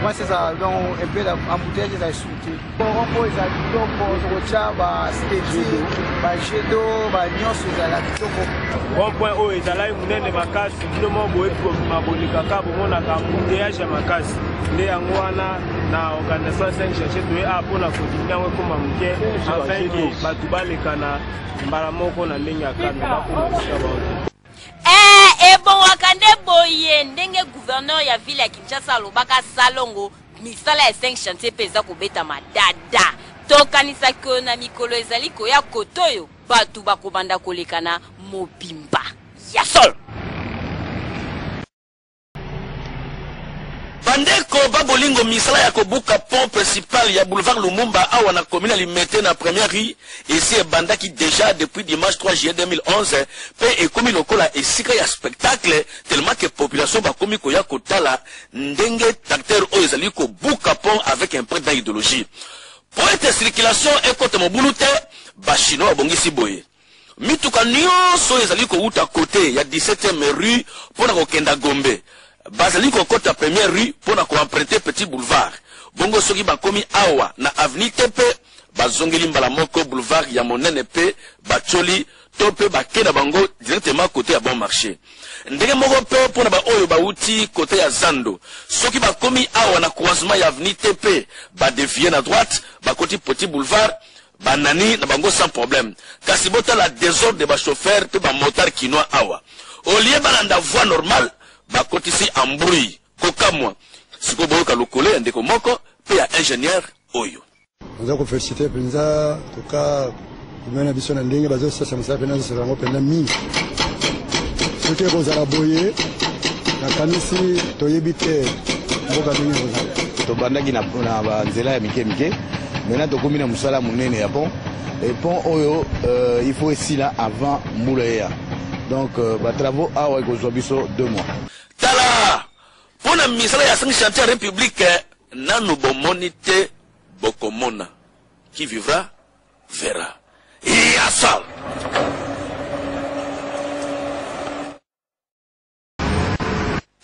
prince ezala donc mpe embouteillage ezala esusu te. Rond point ezala kitoko, tokotya ba steti ba jet d'eau ba nyonso ezala kitoko. Rond point oyo ezalaki monene makasi, bino moko boyebi kobima bolekaka bomonaka embouteillage ya makasi, nde yango wana na organisation ya 5 chantier toye awa mpo na kodimine yango ekoma moke afin ke bato balekana mbala moko na ndenge ya calme bakoma bisika baote. Eh, ebongwaka nde boye ndenge gouverneur ya ville ya Kinshasa alobaka salongo misala ya 5 chantier mpe eza kobetama dada. Tokanisa ke na mikolo ezali koya kotoyo bato bakobanda kolekana mobimba ya solo. Bandeko ba bolingo, misala ya kobuka pont principal ya boulevard Lumumba awa na commune ya Limete na première rue esi ebandaki dejà depuis dimanche 3 juillet 2011 pe ekomi lokola esika ya spectacle tellement que population bakomi koya kotala ndenge tracteur oyo ezali kobuka pont avec impact na ideologie. Po ete circulation ekota mobulu te, ba chinois babongisi boye. Mituka nionso oyo ezali kowuta cote ya 17 ème rue mpo na kokenda Gombe, bazali kokota première rue mpo na ko emprunter petit boulevard. Bongo soki bakomi awa na avenue TP, bazongeli mbala moko boulevard ya monene mpe batioli to mpe bake na bango directement cote ya Bon Marche. Ndenge moko mpe mpo na ba oyo bawuti cote ya zando, soki bakomi awa na croisement ya avenue TP, ba devier na droite, bakoti petit boulevard, Ba nani na bango sans problème. Kasi botala desordre ba chauffeurs pe ba motards kinois awa. Au lieu balanda voie normale, bakotisi embrouille. Kokamwa. Sikoyo boyoka lokole ya ndeko moko pe ya ingenieur oyo. Naza ko feliciter penza en tout cas commune na biso na ndenge bazo sasa mosala penza nazo sepela yango penza mingi. Soki ekozala boye nakanisi toyebi te mboka ndenge ekozala. Tobandaki na ba nzela ya mike mike. Maintenant tokomi na mosala monene ya pont et pont oyo il faut esila avant mbula eya donc ba travaux awa ekozwa biso 2 mois. Tala! Mpo na misala ya 5 chantiers ya Republique nanu bomoni te bokomona. Qui vivra verra. Ya solo!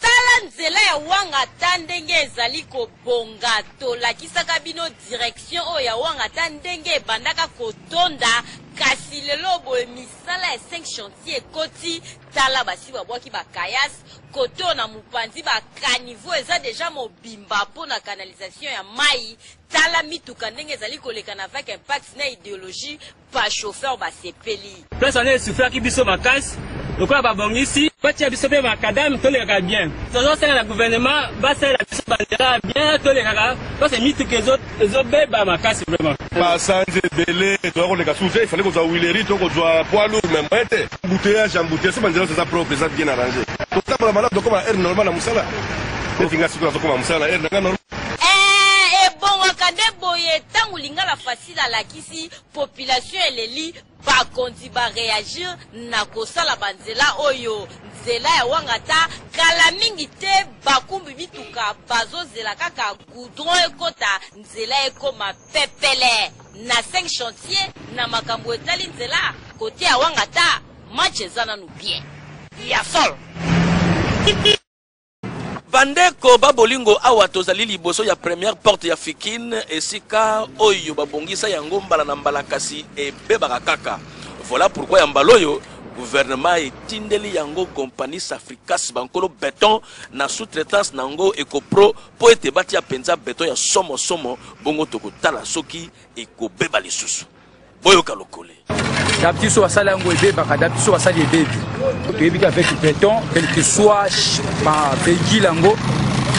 Tala nzela ya wanga. Wangata ndenge ezali kobonga. Tolakisaka bino direction oyo ya Wangata ndenge ebandaka kotonda, kasi lelo boye misala ya 5 chantiers ekoti. Tala basi babwaki ba caillasse kote oyo na mopanzi, ba caniveaux eza dejà mobimba mpo na canalisation ya mayi. Tala mituka ndenge ezali koleka na avec impact na ideologie. Ba chauffeurs basepeli. Place wana esouffraki biso makasi lokola babongisi batia biso mpe macadam tolekaka bien. Tozosenga na gouvernement basalela biso banzela ya bien tolekaka parce mituka ezobeba makasi vraiment. Basanza ebele toya koleka susu te, il fallait kozwa huilerie to kozwa poids lourd mais moyen te. Embouteillage, embouteillage, soki banzela nyonso eza propre, eza bien arrange, totambola malamu, tokoma na heure normal na mosala. Neti nga sikoyo nazokoma mosala na heure na nga normal. Eeh ebongaka nde boye tangu lingala facile alakisi population eleli bakonzi ba reagir na kosala ba nzela oyo nzela ya wangata kala mingi te bakumbi mituka bazozela kaka goudron ekota nzela ekoma pepele na 5 chantier na makambo etali nzela kote ya wangata match eza nanu bien ya solo. Bandeko ba bolingo, awa tozali liboso ya première porte ya Fikin, esika oyo babongisa yango mbala na mbala kasi ebebaka kaka. Voilà pourquoi ya mbala oyo gouvernement etindeli yango compagnie Safricas bankolo beton na sous-traitance na yango Ecopro mpo ete batia mpenza beton ya somo somo, bongo tokotala soki ekobeba lisusu. Boyoka lokole. D'habitude so basali yango ebebaka, d'habitude so basali ebebi. Toyebi ke avec beton, quel que soit ba véhicule yango,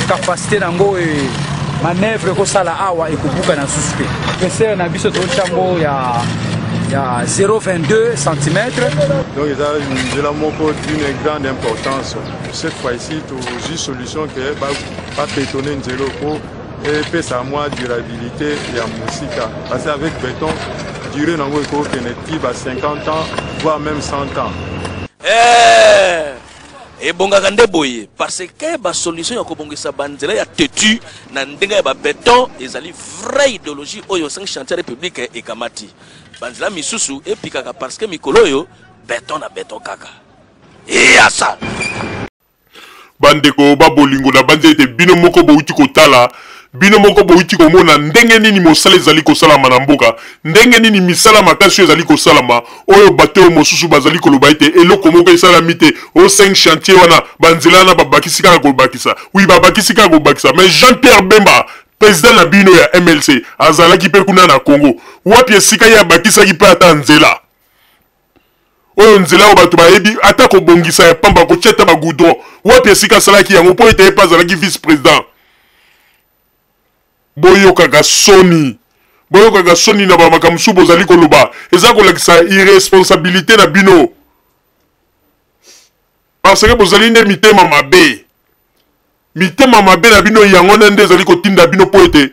capacité na yango e manœuvre ekosala awa ekobuka na susu te. Épaisseur na biso totya yango ya ya 0,22 cm. Donc eza nzela moko d'une grande importance. Cette fois-ci tozwi solution ke babetone nzela po epesa mwa durabilité ya mosika, parce que avec beton durée nango ekokende ti ba 50 ans voire même 100 ans. Eh, ebongaka nde boye parce que ba solution ya kobongisa banzela ya tetu na ndenge ya ba beton ezali vraie idéologie oyo 5 chantier république ekamati. Banzela misusu epikaka parce que mikolo oyo beton na beton kaka. Iyasa! Bandeko ba bolingo, nabanzi ete bino moko bowuti kotala, bino moko bowuti komona ndenge nini mosala ezali kosalama na mboka, ndenge nini misala makasi oyo ezali kosalama, oyo bato oyo mosusu bazali koloba ete eloko moko esalami te, o 5 chantier wana, banzela wana babakisi kaka kobakisa. Oui, babakisi kaka kobakisa, mais Jean-Pierre Bemba, president na bino ya MLC, azalaki pe kuna na Congo. Wapi esika ye abakisaki pe ata nzela? Oyo nzela oyo bato bayebi ata kobongisa ya pamba, kotia ata bagoudron, wapi esika asalaki yango mpo ete ye mpe azalaki vice president? Boyokaka soni, boyokaka soni na bamakambo mosusu bozali koloba, eza kolakisa irresponsabilité na bino parce que bozali nde mitema mabe. Mitema mabe na bino yango wana nde ezali kotinda bino mpo ete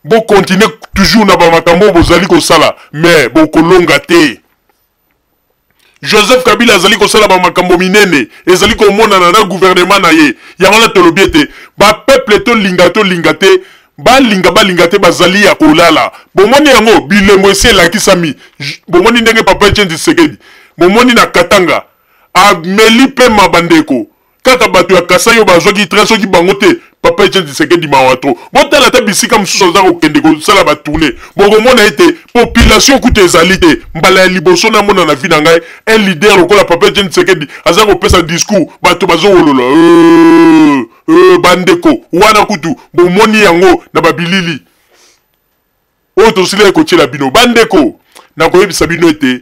bo continuer toujours na ba makambo oyo bozali kosala, mais bokolonga te. Joseph Kabila azali kosala ba makambo minene ezali komonana na gouvernement na ye. Yango wana tolobi ete ba peuple tolinga tolinga te, balinga balinga te, bazali ya kolala. Bomoni yango bilembo esi elakisami. Bomoni ndenge papa Etienne Tshisekedi, bomoni na Katanga ameli pema bandeko. Kaka bato ya Kasai oyo bazwaki train, soki bango te papa Etienne Tshisekedi mawa trop. Botala ata bisika mosusu aza kokende kosala ba tournee, bokomona ete population kutu ezali te. Mbala ya liboso namona na vie na ngai un leader lokola papa Etienne Tshisekedi aza kopesa discours, bato bazowolola bandeko wana kutu bomoni yango na babilili oyo tosilaki kotiela bino. Bandeko, nakoyebisa bino ete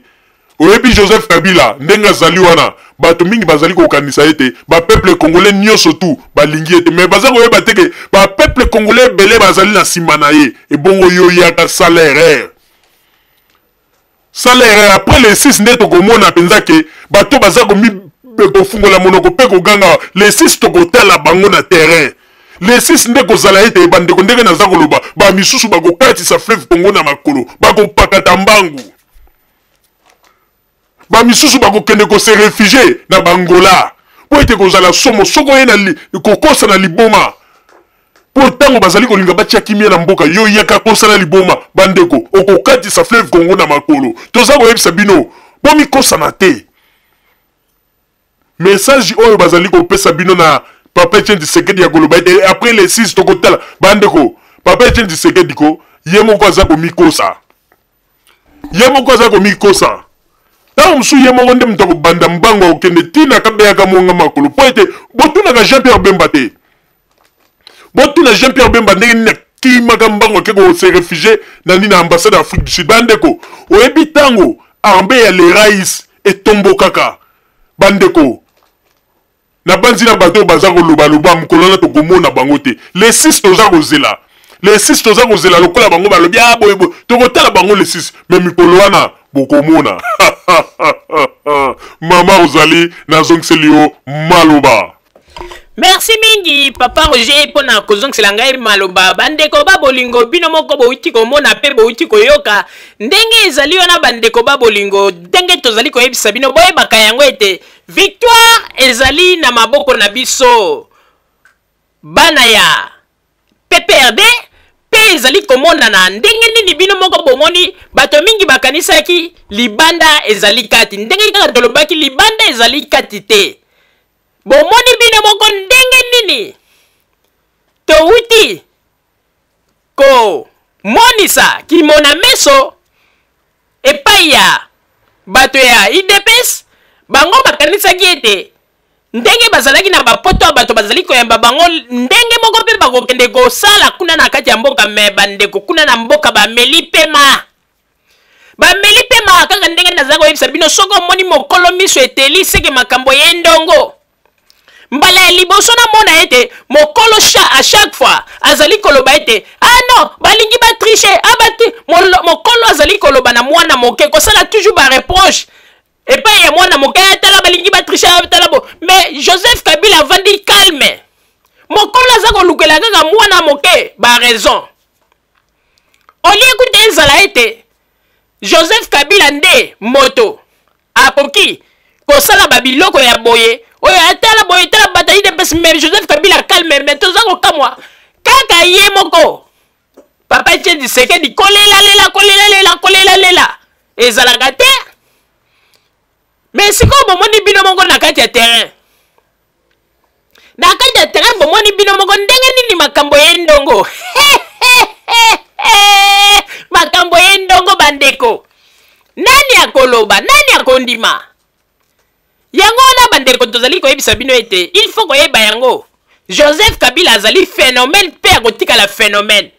oyebi Joseph Kabila ndenge azali wana, bato mingi bazali kokanisa ete ba peuple congolais nyonso tu balingi ye te, mais baza koyeba te ke ba peuple congolais ebele bazali na nsima na ye. Ebongo yo yaka sala erreur, sala erreur après le 6 nde tokomona mpenza ke bato baza kofungola monoko mpe koganga. Le 6 tokotala bango na terrain. Le 6 nde kozala ete bandeko, ndenge naza koloba, bamisusu bakokatisa fleuve Congo na makolo, bakopakata mbangu, bamisusu bakokende kose refugie na bangola mpo ete kozala somo soko ye na kokosa na liboma. Mpo ntango bazali kolinga batia kimia na mboka, yo yaka kosala liboma, bandeko, okokatisa fleuve Congo na makolo. Toza koyebisa bino, bomikosana te. Message oyo bazali kopesa bino na Papa Etienne Tshisekedi ya koloba ete après le 6 tokotala. Bandeko, Papa Etienne Tshisekedi ko ye moko aza komikosa. Ye moko aza komikosa. Ntango mosusu ye moko nde moto akobanda mbango akokende ntina akabeyaka mwonga makolo mpo ete botunaka Jean Pierre Bemba te. Botuna Jean Pierre Bemba ndenge nini akimaka mbango ake ko se refugier na nini na ambassade ya Afrique du Sud. Bandeko, oyebi ntango armée ya le rais etombokaka bandeko Nabanzi na bato oyo baza koloba loba mokolo wana tokomona bango te. Le 6 toza kozela. Le 6 toza kozela lokola bango balobi ah boye boye. Tokotala bango le 6 mais mikolo wana bokomona. Mama ozali nazongiseli yo maloba. Merci mingi papa Roger mpo na kozongisela ngai maloba. Bandeko ba bolingo, bino moko bowuti komona mpe bowuti koyoka ndenge ezali wana. Bandeko ba bolingo, ndenge tozali koyebisa bino, boyebaka yango ete Victoire ezali na maboko na biso bana ya PPRD mpe ezali komonana ndenge nini bino moko bomoni. Bato mingi bakanisaki libanda ezali kati, ndenge kaka tolobaki libanda ezali kati te. Bomoni bino moko ndenge nini towuti komonisa kimona meso epai ya bato ya udps. Bango bakanisaki ete ndenge bazalaki na bapoto ya bato bazali koyamba bango ndenge moko mpe bakokende kosala kuna na kati ya mboka. Me bandeko kuna na mboka bameli pema, bameli pema kaka ndenge nazali koyebisa bino. Soki omoni mokolo miso eteli, seke makambo ye ndongo. Mbala ya liboso namona ete mokolo cha à chaque fois azali koloba ete ah non, balingi batriche, ah batri mokolo azali koloba na mwana moke, kosala toujours bareproche epai ya mwana moke, tala balingi batriche, tala bo. Mais Joseph Kabila avandi calme, mokolo aza kolukela kaka mwana moke baraison olie kuta ezala ete Joseph Kabila nde moto akoki kosala babiloko ya boye oyo, atala boye, tala bato udps. Mais Joseph Kabila calme. Me toza kokamwa kaka ye moko papa Etienne Tshisekedi kolelalela, kolelalela, kolelalela ezalaka te. Me sikoyo bomoni bino moko na kati ya terrain, na kati ya terrain bomoni bino moko ndenge nini makambo ye ndongo, makambo ye ndongo. Bandeko, nani akoloba, nani akondima yango wana? Bandeko, tozali koyebisa bino ete il faut koyeba yango, Joseph Kabila azali phénomène mpe akotikala phénomène.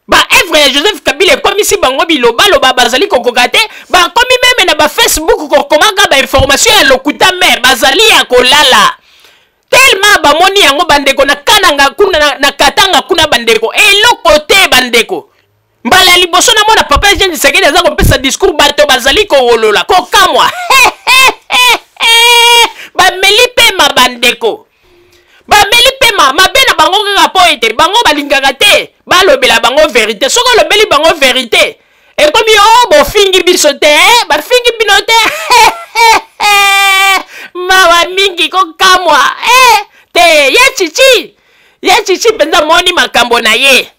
Baevre ya Joseph Kabila ekomisi bango bilobaloba, bazali kokoka te, bakomi meme na bafacebook kokomaka bainformation ya lokuta. Me bazali ya kolala tellement bamoni yango. Bandeko, na Kananga kuna, na Katanga kuna, bandeko, eloko te. Bandeko, mbala ya liboso namona papa Etienne Tshisekedi aza kopesa discours, bato bazali kowolola, kokamwa, bameli pema. Bandeko, bameli pema mabe na bango kaka mpo ete bango balingaka te balobela bango verité. Soki olobeli bango verité, ekomi o oh, bofingi biso te, bafingi bino te. Mawa mingi, kokamwa eh, te. Ye Chichi, ye Chichi mpenza amoni makambo na ye,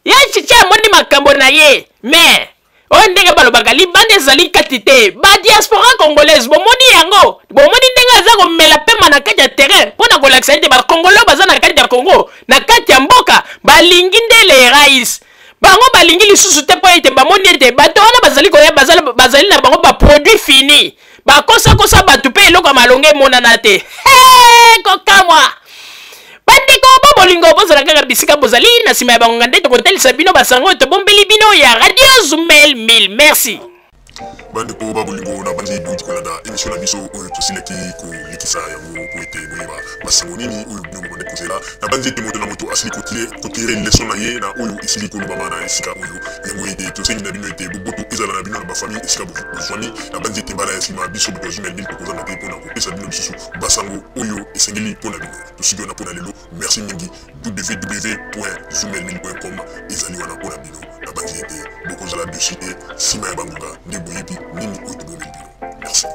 ye Chichi amoni makambo na ye. Mais oyo ndenge balobaka libanda ezali kati te, badiaspora congolaise bomoni yango, bomoni ndenge aza komela pema na kati ya terrain mpo na kolakisa ete bakongolo baza na kati ya Congo, na kati ya mboka, balingi nde le rais. Bango balingi lisusu te mpo ete bamoni ete bato wana bazali koya bazali, bazali na bango baproduit fini, bakosakosa bato mpe eloko ya malonga emonana te. Hey, kokamwa! Bandeko ba bolingo, bozala kaka bisika bozali na nsima ya bangonga nde tokotalisa bino basango oyo tobombeli bino ya Radio Zumel 1000. Merci. Bandeko ba bolingo, na bandi bouti kolanda emission na biso oyo tosilaki kolekisa yango po ete boyeba basango nini oyo bino bobandi kozela. Na bandi ete moto na moto asili kotire leson na ye na oyo esili kolobama na esika oyo. Yango ete tosengi na bino ete boboto ezala na bino na bafamille esika bozwami. Na bandi ete mbala ya nsima biso bato ya Zumel 1000 tokozanga te mpo na kopesa bino lisusu basango oyo esengeli mpo na bino. Tosuki wana mpo na lelo. Merci mingi. www.zoomelmil.com ezali wana mpo na bino. Nabanzi ete bokozala dessus te. Nsima ya bangonga nde boyebi nini oyo tobomeli bino. Merci.